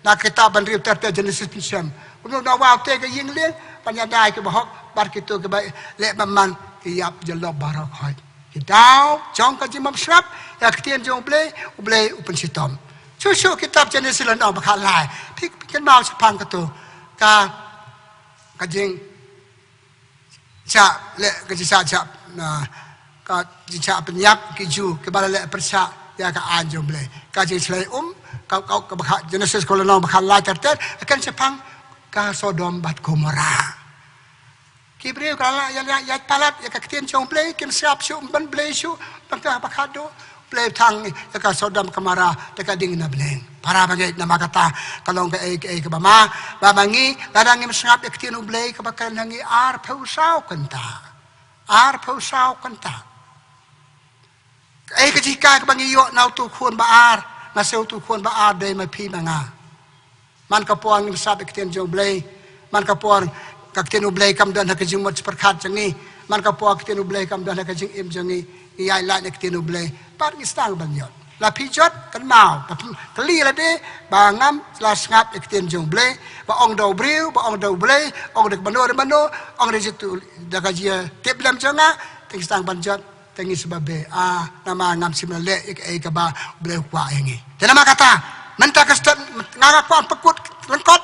na ka kitab ba hynriew ter ter Genesis pynshem. U Noah u tei ka ïing lieng ban ïada ïa ki bahok, bad kito kiba leh bymman ki ïap jyllop baroh khoit. Ki daw jong ka jingbym sngap ïa ka ktien jong U Blei, U Blei u pynshitom. Shuh shuh kitab Genesis lynnong ba khatlai. Phi, phi kynmaw shaphang kato. Ka, ka jing, shah leh, ka jingshah, shah, na, ka jingshah pynïap ki Jiw kiba la leh pyrshah ïa ka aiñ jong U Blei. Ka jingshlei um, ka, ka, kaba kha, Genesis ka lynnong ba khatlai ter ter, ka kren shaphang ka Sodom bad Gomorrah. Ki briew ka la ïa, ïa, ïa palat ïa ka ktien jong U Blei, kim sngap shuh, ym ban blei shuh, ban ta ba khadduh. Blei thang ïa ka Sodom Gomorrah da ka ding na bneng. Para bangeit, namar kata ka long kaei kaei kaba ma, ba ma ngi lada ngim sngap ïa ka ktien U Blei kaba kren ha ngi arphew saw kynta. Arphew saw kynta. Kaei ka jinghikai kaba ngi ïoh na utu u khun ba ar, na se utu u khun ba ar dei ma phi ma nga. Man ka por ngim sngap ïa ka ktien jong U Blei. Man ka por ka ktien U Blei kam don ha ka jingmut jingpyrkhat jong ngi. Man ka por ka ktien U Blei kam don ha ka jingim jong ngi. Ngi ïaid lait na ka ktien U Blei. Pat ngi sdang ban jot. La phi jot, kynmaw. Ba phi kylli lade, ba ngam la sngap ïa ka ktien jong U Blei. Ba ong da u briew, ba ong da U Blei, ong da ka mano da mano, ong da jitu, da ka jia tip lem jong nga, te ngi sdang ban jot. Te ngi sngewbha beh, ah, namar ngam shym la leh ïa kaei kaba U Blei u kwah ïa ngi. Te namar kata, mynta ka step, nga, nga kwah pynkut lyngkot.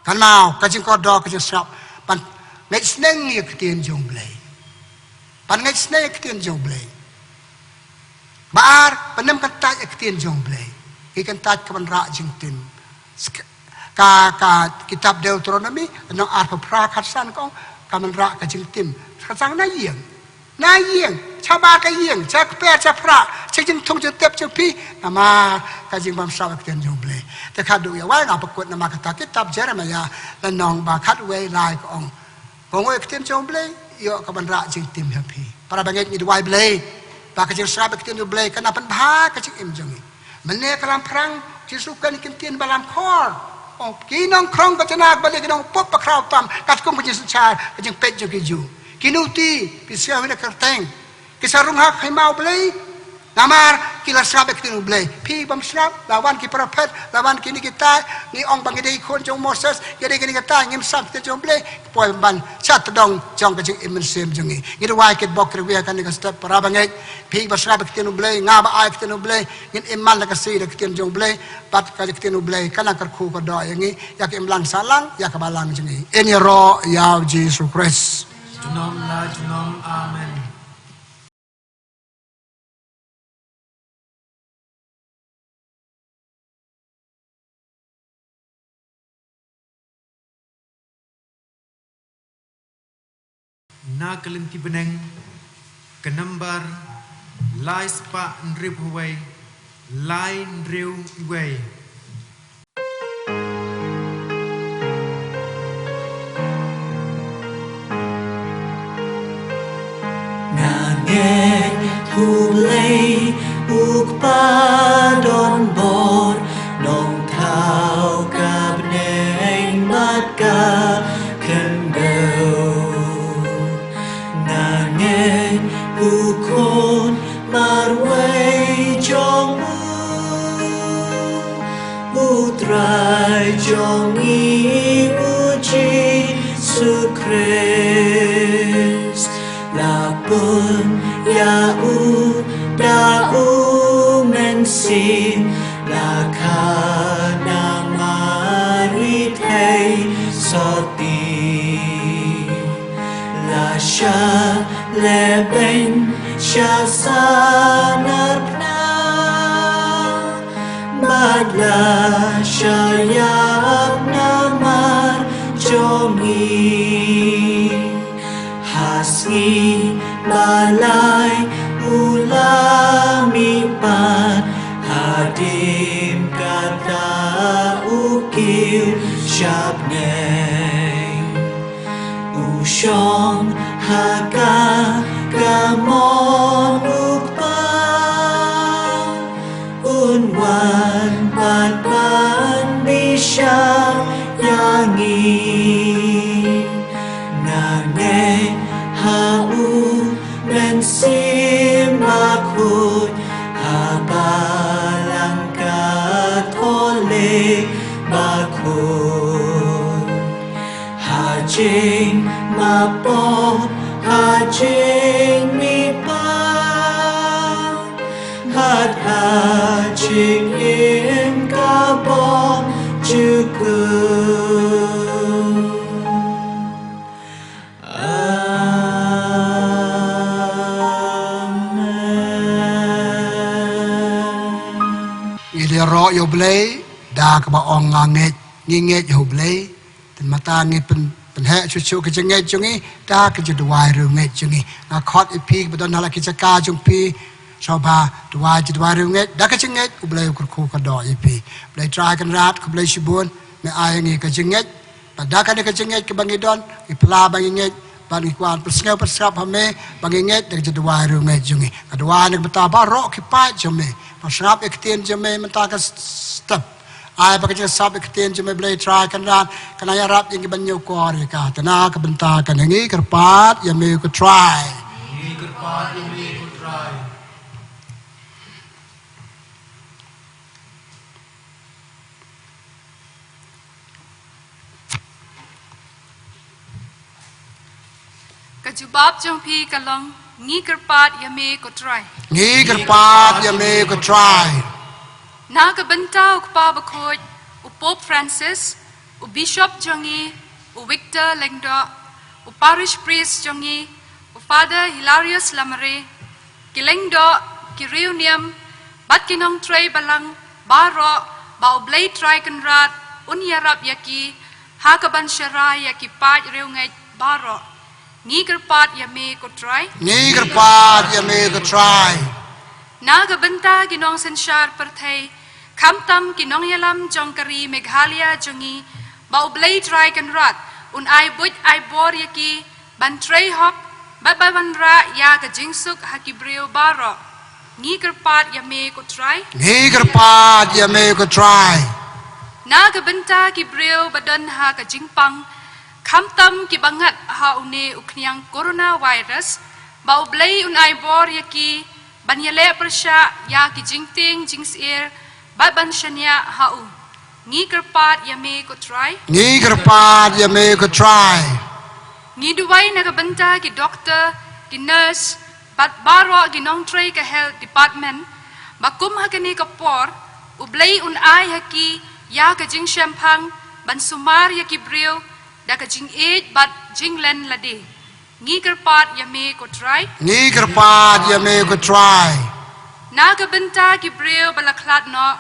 Kynmaw, ka jingkordor, ka jingsngap. Ban ngeit sneng ïa ka ktien jong U Blei. Ban ngeit sneng ïa ka ktien jong U Blei. Ba ar, ban ym kyntait ïa ka ktien jong U Blei. Ngi kyntait ka ban rah jingtim. Sk-, ka, ka kitab Deuteronomi, lynnong arphew phra khatsan ka ong, ka ban rah ka jingtim. Khatsan na ïing. Na ïing, shabar ka ïing, sha kper, sha phra, sha jingthung jingtep jong phi, namar ka jingbamsap ïa ka ktien jong U Blei. Te khadduh ïa wai nga pynkut namar kata kitab Jeremiah, lynnong ba khatwei lai ka ong. Ka ong ïa ka ktien jong U Blei, ïoh ka ban rah jingtim ha phi. Para bangeit, ngi duwai Blei, ba ka jingsngap ïa ka ktien jong U Blei, kan nang pynbha ka jingim jong ngi. Mynne ka lamphrang, Jisu kren ki ktien ba lam khor. Oh, ki nongkhrong ka jana ba leh ki nongpop ba khraw tam, katkum ka jingsynshar, ka jingpeit jong ki Jiw. Ki nuti, ki sngewhun na kyrteng. Ki sa rung ha khima U Blei. Namar ki la sngap ïa ka ktien U Blei. Phi bym sngap, la wan ki prophet, la wan kine kitai, ngi ong ba ngi dei khun jong Moses, ngi dei kine kitai, ngim sngap ïa ka ktien jong U Blei. Poi ban shat tdong jong ka jingim mynsiem jong ngi. Ngi duwai kitbok kitrwiar kane ka step, para bangeit. Phi ba sngap ïa ka ktien U Blei, nga ba ai ïa ka ktien U Blei, ngin im man la ka si da ka ktien jong U Blei, bad ka ktien U Blei kan nang kyrkhu kordor ïa ngi, ïa ka imlang sahlang, ïa ka balang jong ngi. Yn ïaroh ïa U Jisu Khrist. Junom la junom, amen. Na ka lynti bneng, ka nambar lai spah hynriewphew wei, lai hynriew wei. Nga ngeit U Blei U Kpa donbor, Nongthaw ka bneng bad ka khyndew. Nga ngeit U Khun marwei jong U, U Trai jong ngi U Jisu Khrist. La pynïaid U da U Mynsiem, la khot na Mari thei sotti. La shah lehbeiñ sha sanar phna, bad la shah ïap namar jong ngi. Ha sngi ba lai U la mihpat, hadien kata U kiew sha bneng. U shong ha ka kamon U Kpa, Un wan pat ban bishar ïa ngi. Nga ngeit ha U Mynsiem Bakhuid, ha Balang Katholik bakhuid, ha jingmap, ha jingmihpat, bad ha jingim ka bym jukut. Amen. Ngi ïaroh ïa U Blei da kaba ong nga ngeit, ngi ngeit ïa U Blei. Te mynta ngi pyn Pynheh shuh shuh ka jingngeit jong ngi da ka jingduwai riewngeit jong ngi. Nga khot ïa phi kiba don ha la ki jaka jong phi, sngewbha duwai jingduwai riewngeit da ka jingngeit, U Blei u kyrkhu kyrdoh ïa phi. Blei Trai Kynrad, khublei shibun, me ai ïa ngi ka jingngeit. Bad da kane ka jingngeit kaba ngi don, ngi pla ba ngi ngeit, bad ngi kwah pynsngew pynsngap ha me, ba ngi ngeit da ka jingduwai riewngeit jong ngi. Nga duwai na ka bynta baroh ki paid jong me, ba sngap ïa ka ktien jong me mynta ka step. Ai ba ka jingsngap ïa ka ktien jong me, Blei Trai Kynrad, kan ïarap ïa ngi ban ñiewkor ïa ka. Te na ka bynta kane ngi kyrpad ïa me ko Trai. Ngi kyrpad ïa me ko Trai. Ka jubab jong phi ka long, ngi kyrpad ïa me ko Trai. Ngi kyrpad ïa me ko Trai. Na ka bynta u Kpa Bakhuid, u Pope Francis, u Bishop jong ngi, u Victor Lyngdoh, u Parish Priest jong ngi, u Father Hilarius Lamare, ki lyngdoh, ki riewniam, bad ki nongtrei balang baroh, ba U Blei Trai Kynrad un ïarap ïa ki ha kaban sharai ïa ki paid riewngeit baroh. Ngi kyrpad ïa me ko Trai. Ngi kyrpad ïa me ko Trai. Na ka bynta ki nongsynshar pyrthei, khamtam ki nongïalam jong ka ri Meghalaya jong ngi, ba U Blei Trai Kynrad un ai buit ai bor ïa ki ban trei hok bad ban wanrah ïa ka jingsuk ha ki briew baroh. Ngi kyrpad ïa me ko Trai. Ngi kyrpad ïa me ko Trai. Na ka bynta ki briew ba don ha ka jingpang, khamtam kiba ngat ha une u khñiang coronavirus, ba U Blei un ai bor ïa ki ban ïaleh pyrshah ïa ki jingtieng jingsyier bad ban shaniah ha u. Ngi kyrpad ïa me ko Trai. Ngi kyrpad ïa me ko Trai. Ngi duwai na ka bynta ki doktor, ki nurse, bad baroh ki nongtrei ka health department, ba kum ha kane ka por, U Blei un ai ha ki ïa ka jingshemphang ban sumar ïa ki briew da ka jingïeit bad jinglen lade. Ngi kyrpad ïa me ko Trai. Ngi kyrpad ïa me ko Trai. Na ka bynta ki briew ba la khlad noh,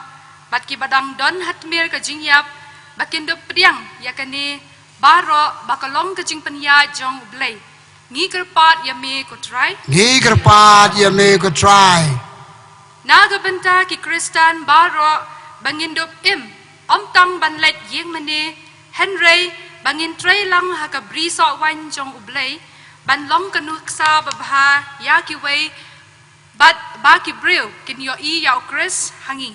bad kiba dang don ha tmier ka jingïap, ba kin dup pdiang ïa kane baroh ba ka long ka jingpynïaid jong U Blei. Ngi kyrpad ïa me ko Trai. Ngi kyrpad ïa me ko Trai. Na ka bynta ki Khristan baroh ba ngin dup im, ym tang ban leit ïing mane, hynrei ba ngin trei lang ha ka bri soh waiñ jong U Blei, ban long ka nuksa babha ïa kiwei, bad ba ki briew kin ïohi ïa U Khrist ha ngi.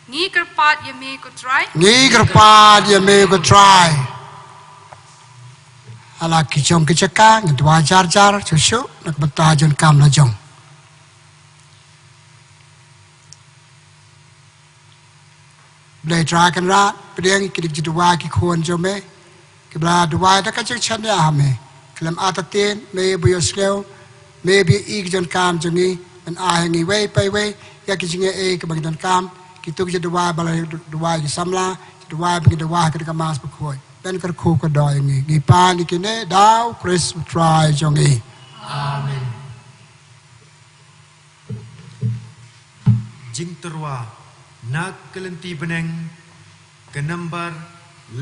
Ngi kyrpad ïa me ko Trai. Ngi kyrpad ïa me ko Trai. Ha la ki jong ki jaka, ngin duwai jar jar shuh shuh na ka bynta jon kam la jong. Blei Trai Kynrad, pdiang ïa ki jingduwai ki khun jong me, kiba la duwai da ka jingshaniah ha me. Khlem artatien, me ba ïohsngew, me ba ïohi ki jon kam jong ngi, men ai ha ngi iwei pa iwei ïa ki jingaiei kiba ngi donkam. Kito ki jingduwai ba la duwai ki samla, jingduwai ba ngi duwai ha kane ka Mass bakhuid. Men kyrkhu kyrdoh ïa ngi. Ngi pan ïa kine da U Khrist U Trai jong ngi. Amen. Jingtyrwa na ka lynti bneng, ka nambar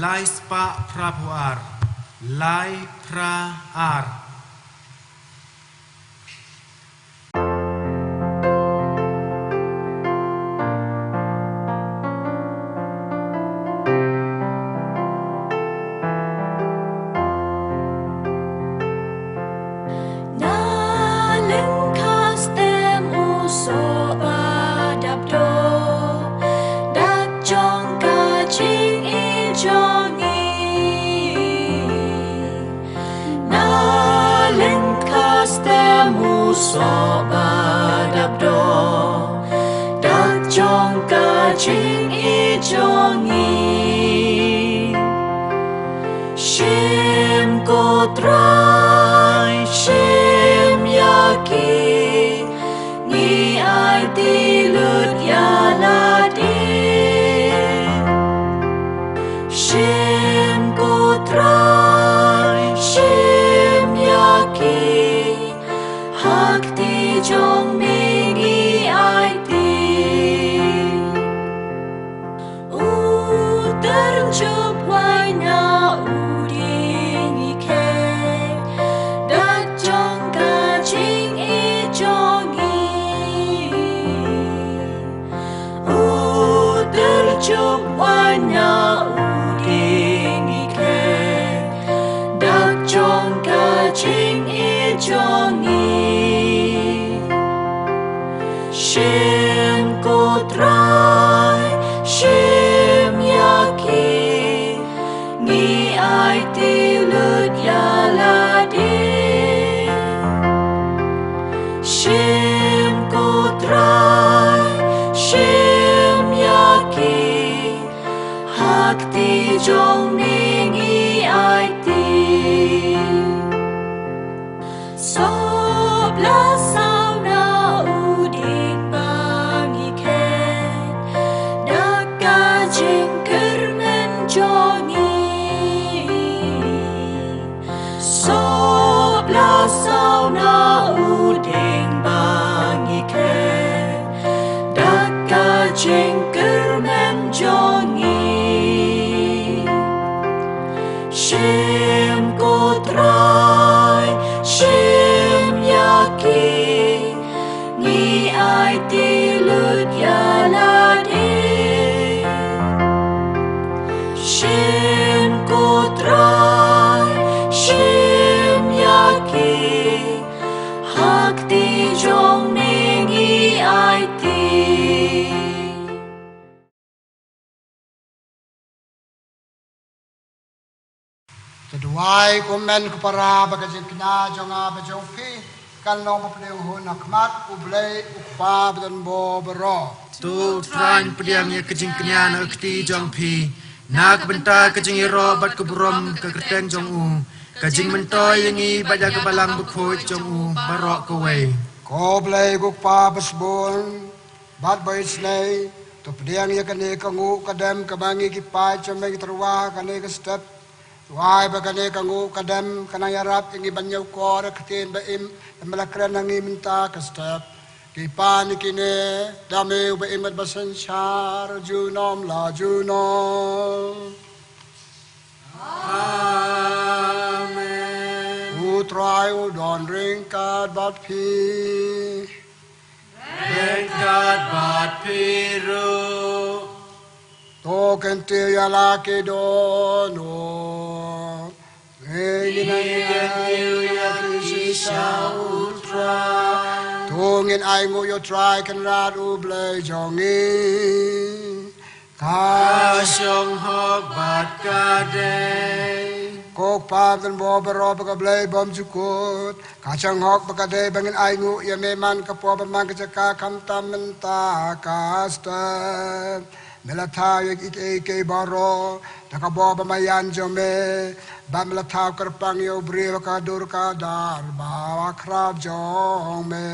lai spah phra phew ar, lai phra ar. Na lyngkha stem u soh ba dap doh, dak jong ka jingïeit jong ngi. Na lyngkha stem u soh ba dap doh, dak jong ka jingïeit jong ngi. Shim ko Trai, shim ïa ki, ngi aiti lut ïa lade. Shim ko Trai, shim ïa ki, ha kti jong me ngi aiti. U tyrjup wai na u dieng ngi Shim ko Trai, shim ïa ki, ngi aiti lut ïa lade. Shim ko Trai, shim ïa ki, ha kti jong me ngi aiti. Sop la saw na u dieng ba ngi khet, da ka jingkyrmen jong ngi. Sop la saw na u dieng ba ngi khet, da ka jingkyrmen jong ngi. Shim ko Trai, shim ïa ki, ngi aiti lut ïa lade. Shim ko Trai, shim ïa ki, ha kti jong me ngi aiti. Te duwai kumne ko para, ba ka jingkñia jong nga bad jong phi kan long ba pdiang hun ha khmat U Blei U Kpa badonbor baroh. To U Trai un pdiang ïa ka jingkñia na ka kti jong phi, na ka bynta ka jingïaroh bad ka burom ka kyrteng jong u, ka jingmyntoi ïa ngi bad ïa ka Balang Bakhuid jong u baroh kawei. Ko Blei ko Kpa basbun bad baisnei, to pdiang ïa kane ka nguh ka dem kaba ngi ki paid jong me ngi tyrwa ha kane ka step. Duwai ba kane ka nguh ka dem kan nang ïarap ïa ngi ban ñiewkor ïa ka ktien ba im ba me la kren ha ngi mynta ka step. Ki pan ïa kine da me uba im bad ba synshar junom la junom. Amen. U Trai u don ryngkat bad phi. Ryngkat bad phi ruh. To kyntiew ïa la ki dohnud. Ngi kyntiew ïa ki shisha ha U Trai. To ngin ainguh ïa U Trai Kynrad U Blei jong ngi. Ka shong hok bad ka dei. Ko Kpa badonbor baroh, ba ka Blei bymjukut, ka shong hok ba ka dei ba ngin ainguh ïa me man ka por bad man ka jaka, khamtam mynta ka step. Me la thaw ïa kiei kiei baroh da ka bor ba marjan jong me, bad me la thaw kyrpang ïa u briew ha ka dur ka dar bakhraw jong me.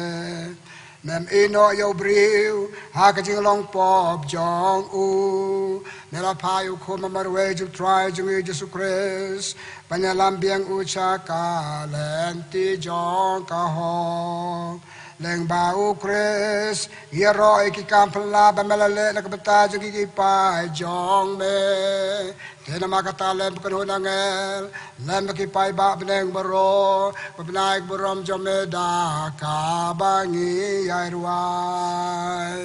Mem ïehnoh ïa u briew ha ka jinglong pop jong u. Me la phah ïa u Khun ba marwei jong U Trai jong ngi Jisu Khrist ban ïalam biang u sha ka lynti jong ka hok. Lyngba u Khrist ïaroh ïa ki kam phylla ba me la leh na ka bynta jong ki paid jong me. Te namar kata lem bad kynhun angel, lem bad ki paidbah bneng baroh, ba bnai ka burom jong me da kaba ngi ïai rwai.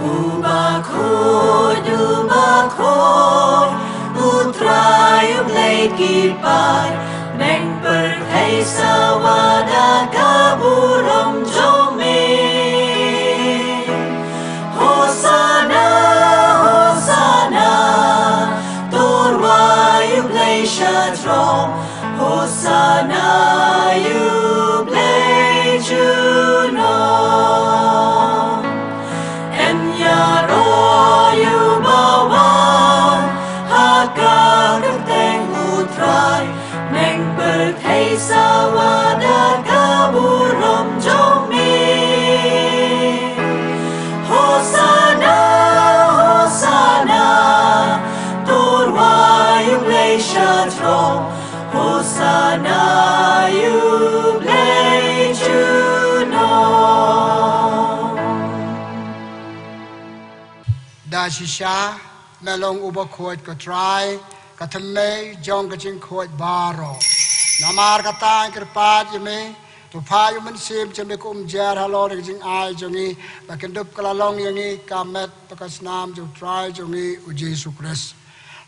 U bakhuid, u bakhuid, U Trai U Blei ki paid, neng pyrthei sawa da ka burom jong me. Hosana, hosana, to rwai ïa U Blei sha jrong. Hosana ïa U Blei junom. Yn ïaroh ïa uba wan ha ka kyrteng U Trai. Neng pyrthei sawa da ka burom jong me. Hosana, hosana, to rwai ïa U Blei sha jrong. Hosana ïa U Blei junom. Da shisha me long u bakhuid, ko Trai, ka thymmei jong ka jingkhuid baroh. Namar kata ngi kyrpad ïa me, to phah ïa U Mynsiem jong me kum jia halor ka jingai jong ngi, ba kin dup ka la long ïa ngi ka met bad ka snam jong U Trai jong ngi U Jisu Khrist.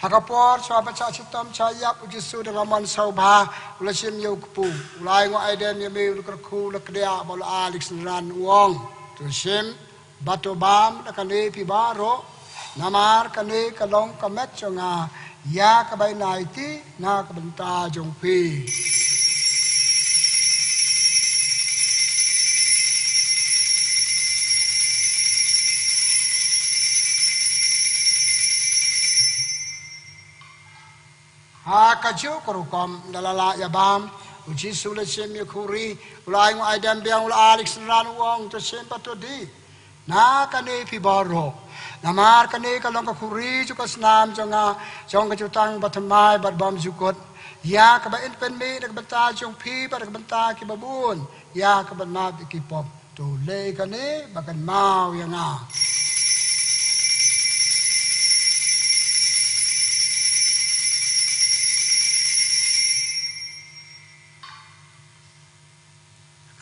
Ha ka por shuwa ba shah shitom shah ïap, u Jisu da ka mon sngewbha u la shim ïa u kpu, u la ai nguh ai dem ïa me, u la kyrkhu, u la kdiah bad u la ai ïa ki synran, u ong, to shim bad to bam da kane phi baroh, namar kane ka long ka met jong nga ïa kaba in ai ti na ka bynta jong phi. Ha kajuh ka rukom, ynda la lah ïa bam, u Jisu u la shim ïa ka khuri, u la ai nguh ai dem biang, u la ai ïa ki synran, u ong, to shim bad to die na kane phi baroh, namar kane ka long ka khuri jong ka snam jong nga, jong ka jutang bathymmai bad bymjukut, ïa kaba in pynmih na ka bynta jong phi bad na ka bynta kiba bun, ïa ka ban map ïa ki pop. To leh kane ba kynmaw ïa nga.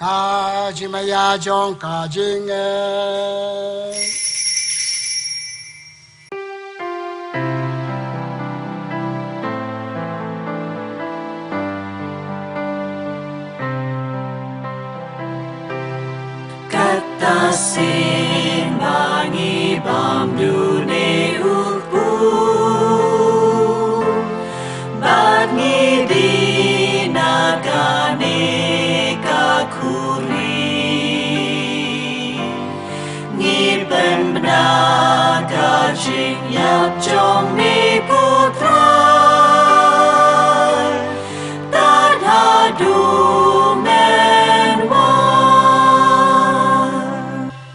Ka jingmaïa jong ka jingngeit. Kata sien ba ngi bam dune u kpu, bad ngi die na kane ka khuri. Ngi pynbna ka jingïap jong me ko Trai, tad haduh men wan.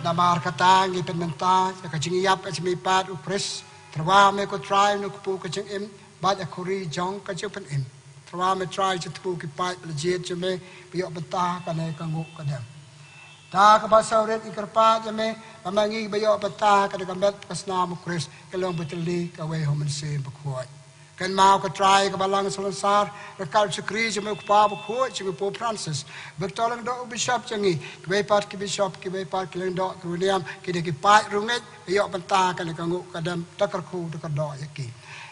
Namar kata ngi pynmynta ïa ka jingïap ka jingmihpat u Khrist. Tyrwa me ko Trai, u kpu ka jingim, bad ïa ka khuri jong ka jingpynim. Tyrwa me Trai, jingthmu ki paid ba la jied jong me, ba ïoh bynta kane ka nguh ka dem. Da kaba sawrit ngi kyrpad ïa me, ba ma ngi ba ïoh bynta kane ka met ka snam u Khrist, ka long ba tylli kawei ha u Mynsiem Bakhuid. Kynmaw ko Trai ka balang shlonsar, ryngkat u shakri jong me u Kpa Bakhuid, jong ngi u Pope Francis, Victor Lyngdoh u Bishop jong ngi, kiwei pat ki Bishop, kiwei pat ki Lyngdoh, ki riewniam, ki dei ki paid riewngeit, ïoh bynta kane ka nguh ka dem, da kyrkhu da kyrdoh ïa ki.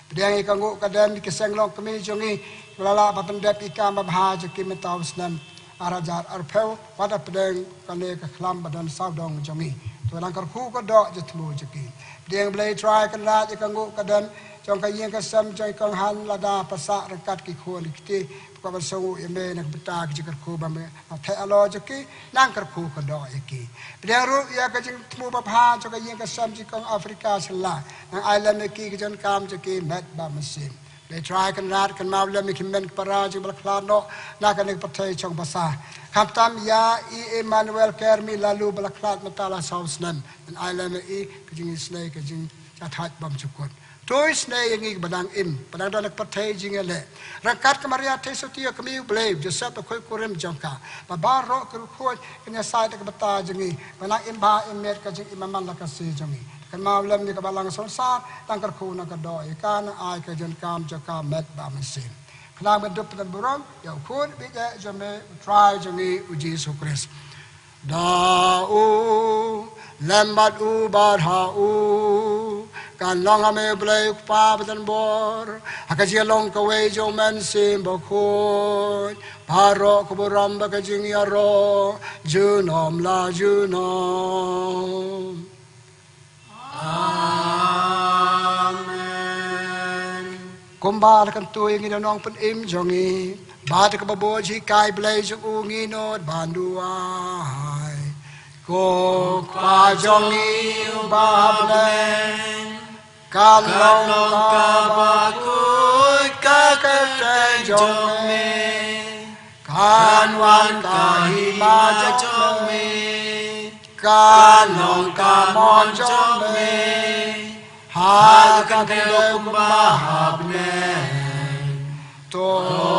Pdiang ïa ka nguh ka dem ïa ki seng longkmie jong ngi, ba la lah ban pyndep ïa ka kam babha jong ki mynta u snem ar hajar arphew, wat la pdiang kane ka khlam ba don sawdong jong ngi. To nang kyrkhu kyrdoh jingthmu jong ki. Pdiang Blei Trai Kynrad ïa ka nguh ka dem jong ka ïing ka sem jong i Kong Hanlada Passah ryngkat ki khun ki kti, ba ka ban sngewnguh ïa me na ka bynta ka jingkyrkhu ba me la theh halor jong ki, nang kyrkhu kyrdoh ïa ki. Pdiang ruh ïa ka jingthmu babha jong ka ïing ka sem jong i Kong Afrika Shylla, nang ai lem ïa ki ka jingdonkam jong ki met bad mynsiem. Blei Trai Kynrad, kynmaw lem ïa ki hynmen ki para jong ngi ba la khlad noh na kane ka pyrthei shong basa. Khamtam ïa i Emmanuel Kermi Laloo ba la khlad mynta la saw snem. Nang ai lem ïa i ka jingisynei ka jingïathait bymjukut. To isynei ïa ngi ba dang im, ba dang don ha ka pyrthei jingïaleh. Ryngkat ka Maria Theisotti ka kmie u Blei, u Joseph bakhuid kurim jong ka, bad baroh ki riewkhuid kin ïasaid da ka bynta jong ngi, ba nang im bha im miat ka jingim man la ka sngi jong ngi. Kynmaw lem ïa ka balang shlonsar, nang kyrkhu nang kyrdoh ïa ka, nang ai ka jingdonkam jong ka met bad mynsiem. Khnang ban dup ban burom ïa u Khun baieit jong me, u Trai jong ngi u Jisu Khrist. Da u lem bad u bad ha u kan long ha me Blei u Kpa badan bor, ha ka jinglong kawei jong u Mynsiem Bakhuid, baroh ka burom bad ka jingïaroh junom la junom. Amen. Kumba la kyntu ïa ngi da u Nongpynim jong ngi, bad da kaba bun jinghikai Blei jong u, ngi nud ban duwai. Ko Kpa jong ngi uba ha bneng, kan long kaba khuid ka kyrteng jong me, kan wan ka hima jong me, kan long ka mon jong me ha ka khyndew kumba ha bneng. To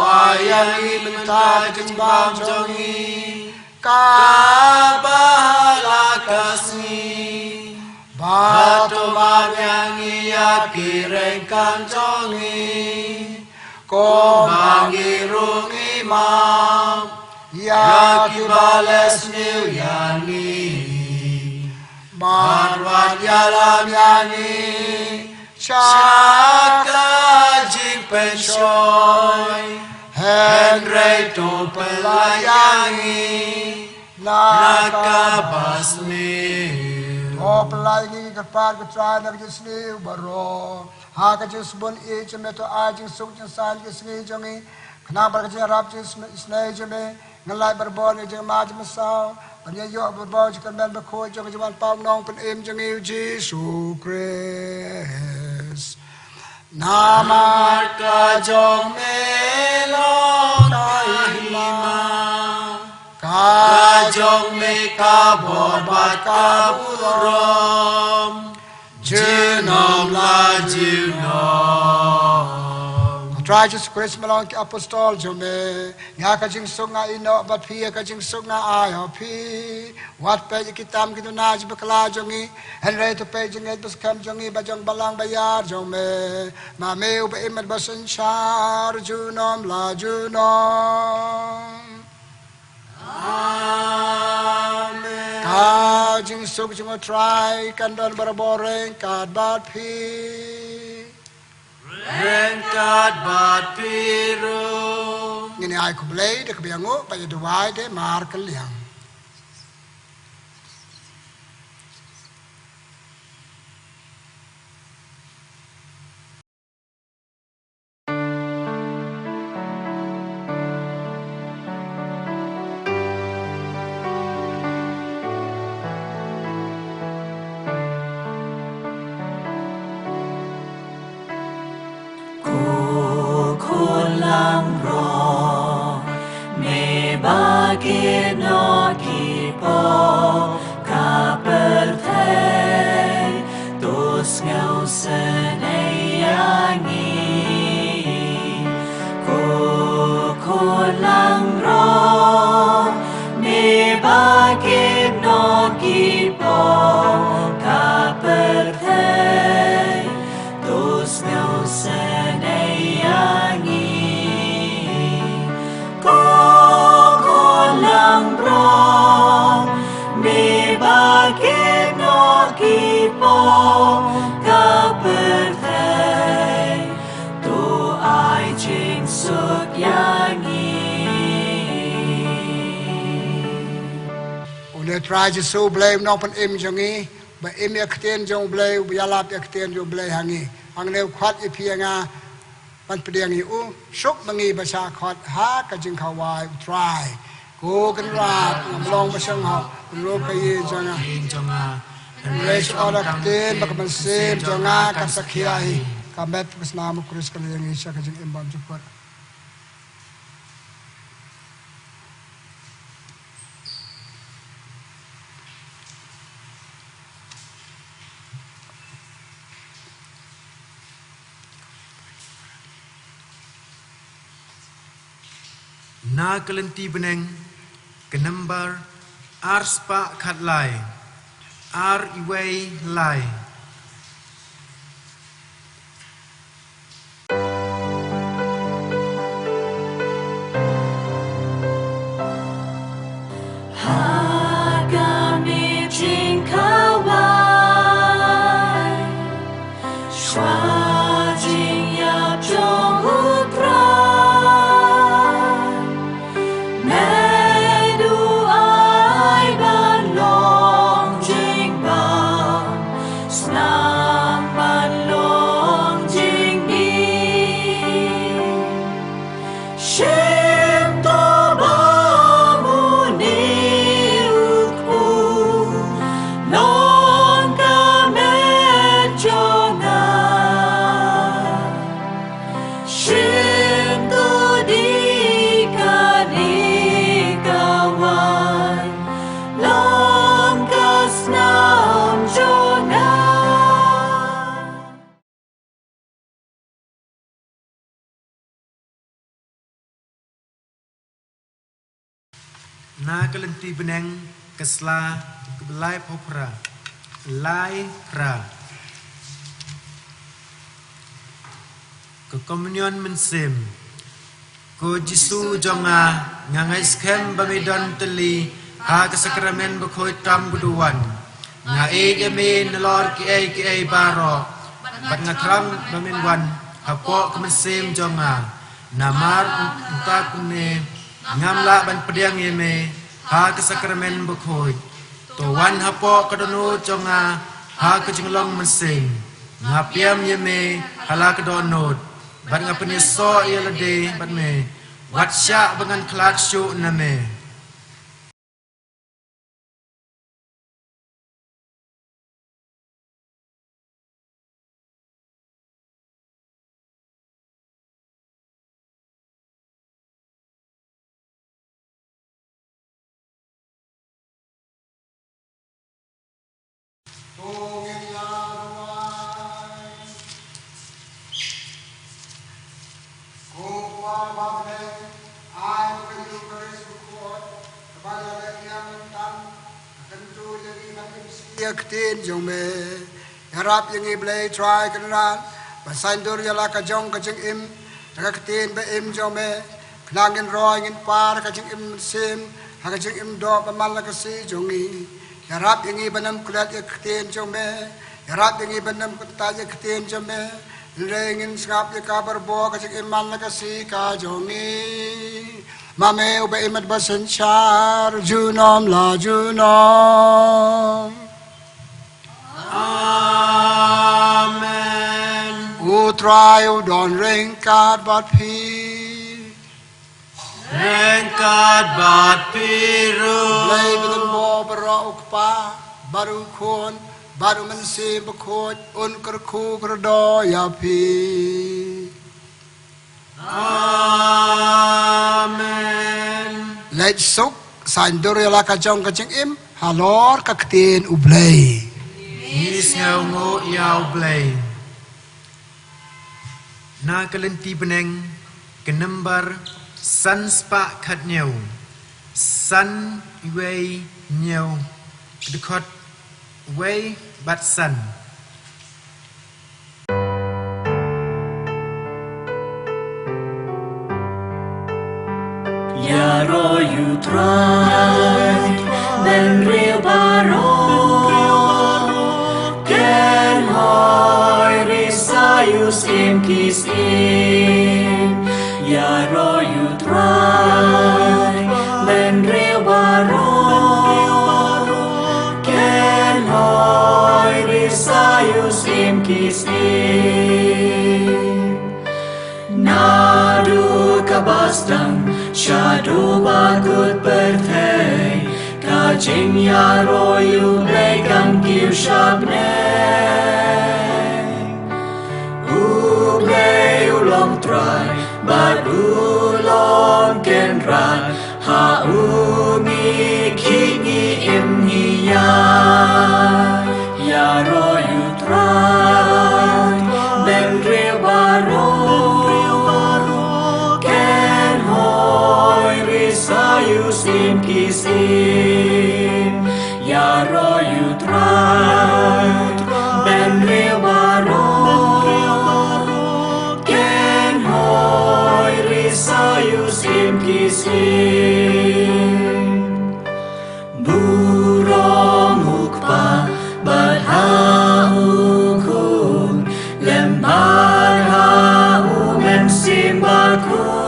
ai ïa ngi mynta ka jingbam jong ngi kaba ha la ka sngi, bad to map ïa ngi ïa ki ryngkat jong ngi, kumba ngi ruh ngi map ïa kiba leh sniew ïa ngi. Bad wat ïalam ïa ngi sha ka Pynshoi, hynrei to pynlait ïa ngi na ka basniew. To pynlait ïa ngi, ko Kpa, ko Trai, na ka jingsniew baroh. Ha ka jingsbun ïeit jong me to ai jingsuk jingsaiñ ki sngi jong ngi. Khnang ba ka jingïarap jingisynei jong me ngan lait barabor na ka jingma jingmynsaw ban ïa ïoh barabor jingkyrmen bakhuid jong ka jingwan paw nongpynim jong ngi, u Jisu Khrist. Namar ka jong me long ka hima, ka jong me ka bor bad ka burom, junom la junom. Ko Trai Jisu Khrist, me long ki apostol jong me, ïa ka jingsuk nga ïehnoh bad phi, ïa ka jingsuk nga ai ha phi. Wat peit ïa ki tam ki duna jingpakla jong ngi, hynrei to peit ïa ka jingngeit ba skhem jong ngi bad jong balang baïar jong me. Ma me uba im bad ba synshar junom la junom. Amen. Ka jingsuk jong u Trai kan don barabor ryngkat bad phi. Ryngkat bad phi ruh. Ngin ïa ai khublei da kaba ïanguh, ba ïa duwai da markylliang. Ko khun langbrot, me ba kit noh ki paw ka pyrthei, to sngewsynei ïa ngi. Ko khun langbrot, me ba kit noh ki paw ka pyrthei, to sngewsynei ïa ngi. Ko khun langbrot, me ba kit noh ki paw ka pyrthei, to ai jingsuk ïa ngi. Une u Trai Jisu, Blei u nongpynim jong ngi, ba im ïa ka ktien jong U Blei, uba ïalap ïa ka ktien jong U Blei ha ngi. Hangne u khot ïa phi ïa nga ban pdiang ïa u, suk ma ngi ba shah khot ha ka jingkhawai u Trai. Ko Kynrad, ngam long ba shong hok, kynrup ka ïing jong nga. Hynrei shu ot ïa ka ktien bad ka mynsiem jong nga kan sa khia hi. Ka met ka snam u Khrist ka la ïa ngi sha ka jingim bymjukut. Na ka lynti bneng, ka nambar ar spah khatlai, ar iwei lai. Ha ka miting khawai, shuwa jingïap jong U Trai, men u ai ban long jingbam, snam ban long jingmih. Shim to ba une u kpu long ka met jong nga. Shim to dei kane ka waiñ long ka snam jong nga. Na ka lynti bneng, ka sla kaba laiphew phra, lai phra. Ka Komunion Mynsiem. Ko Jisu jong nga, nga ngeit skhem ba me don tylli ha ka Sakramen bakhuid tam ba u wan. Nga ïeit ïa me nalor kiei kiei baroh, bad nga khrang ba men wan hapoh ka mynsiem jong nga. Namar mynta kumne ngam lah ban pdiang ïa me ha ka sakramen bakhuid. To wan hapoh ka dohnud jong nga ha ka jinglong mynsiem. Nga pdiang ïa me ha la ka dohnud bad nga pynïasoh ïa lade bad me. Wat shah ba ngan khlad shuh na me. Ko Kpa ba ha bneng, ai ba ka Eukharist bakhuid kaba la leh mynta ka kyntu ïa ngi ban im sngi ïa ka ktien jong me. Ïarap ïa ngi Blei Trai Kynrad ban saiñdur ïa la ka jong ka jingim da ka ktien ba im jong me. Khnang ngin roi ngin par ha ka jingim mynsiem ha ka jingim doh ba man la ka sngi jong ngi. Ïarap ïa ngi ban ym klet ïa ka ktien jong me. Ïarap ïa ngi ban ym kyntait ïa ka ktien jong me. Hynrei ngin sngap ïa ka barabor ka jingim man la ka sngi ka jong ngi. Ma me uba im bad ba synshar junom la junom. Amen. U Trai u don ryngkat bad phi. Ryngkat bad phi ruh. Blei ba don bor baroh, u Kpa bad u Khun bad u Mynsiem Bakhuid, un kyrkhu kyrdoh ïa phi. Amen. Leit suk, saiñdur ïa la ka jong ka jingim halor ka ktien u Blei. Ngi sngewnguh ïa u Blei. Na ka lynti bneng ka nambar san spah khatñiew, san wei hynñiew, ka dkhot wei bad san. Ïaroh ïa u Trai, bynriew baroh, kynhoi ri sa ïa u Syiem ki syiem. Ïaroh ïa u Trai, bynriew baroh, kynhoi ri sa ïa u Syiem ki syiem. Naduh kaba sdang shaduh ba kut pyrthei, ka jingïaroh ïa u Blei kan kiew sha bneng. U Blei u long Trai bad u long Kynrad, ha u ngi khih ngi im ngi ïaid. Ïaroh ïa u Trai, bynriew baroh, kynhoi ri sa ïa u Syiem ki syiem. Ïaroh ïa u Trai, bynriew baroh, kynhoi ri sa ïa u Syiem ki syiem. Burom u Kpa bad ha u Khun, lem bad ha u Mynsiem Bakhuid.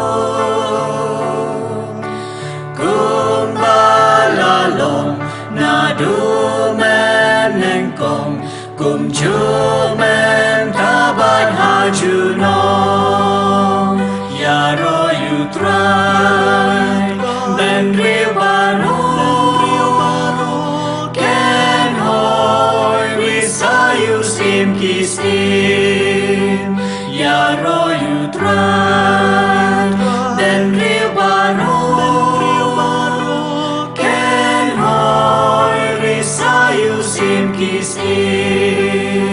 Kumba la long naduh mynnyngkong, kumjuh mynta bad ha junom. Ïaroh ïa u Trai, bynriew baroh, kynhoi ri sa ïa u Syiem ki syiem. Ïaroh ïa u Trai, bynriew baroh, kynhoi ri sa ïa u Syiem ki syiem.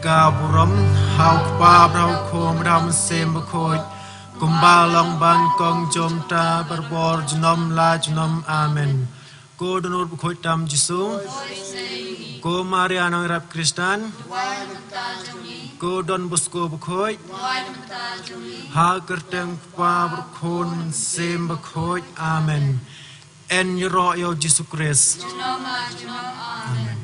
Ka burom ha u Kpa, ha u Khun, ha u Mynsiem Bakhuid, kumba long ba nyngkong, mynta, barabor, junom la junom. Amen. Ko Dohnud Bakhuid tam Jisu. Ko Maria Nongïarap Khristan. Ko Don Bosco Bakhuid. Ha ka kyrteng u Kpa, bad u Khun, Mynsiem Bakhuid. Amen. Yn ïaroh ïa u Jisu Khrist. Amen.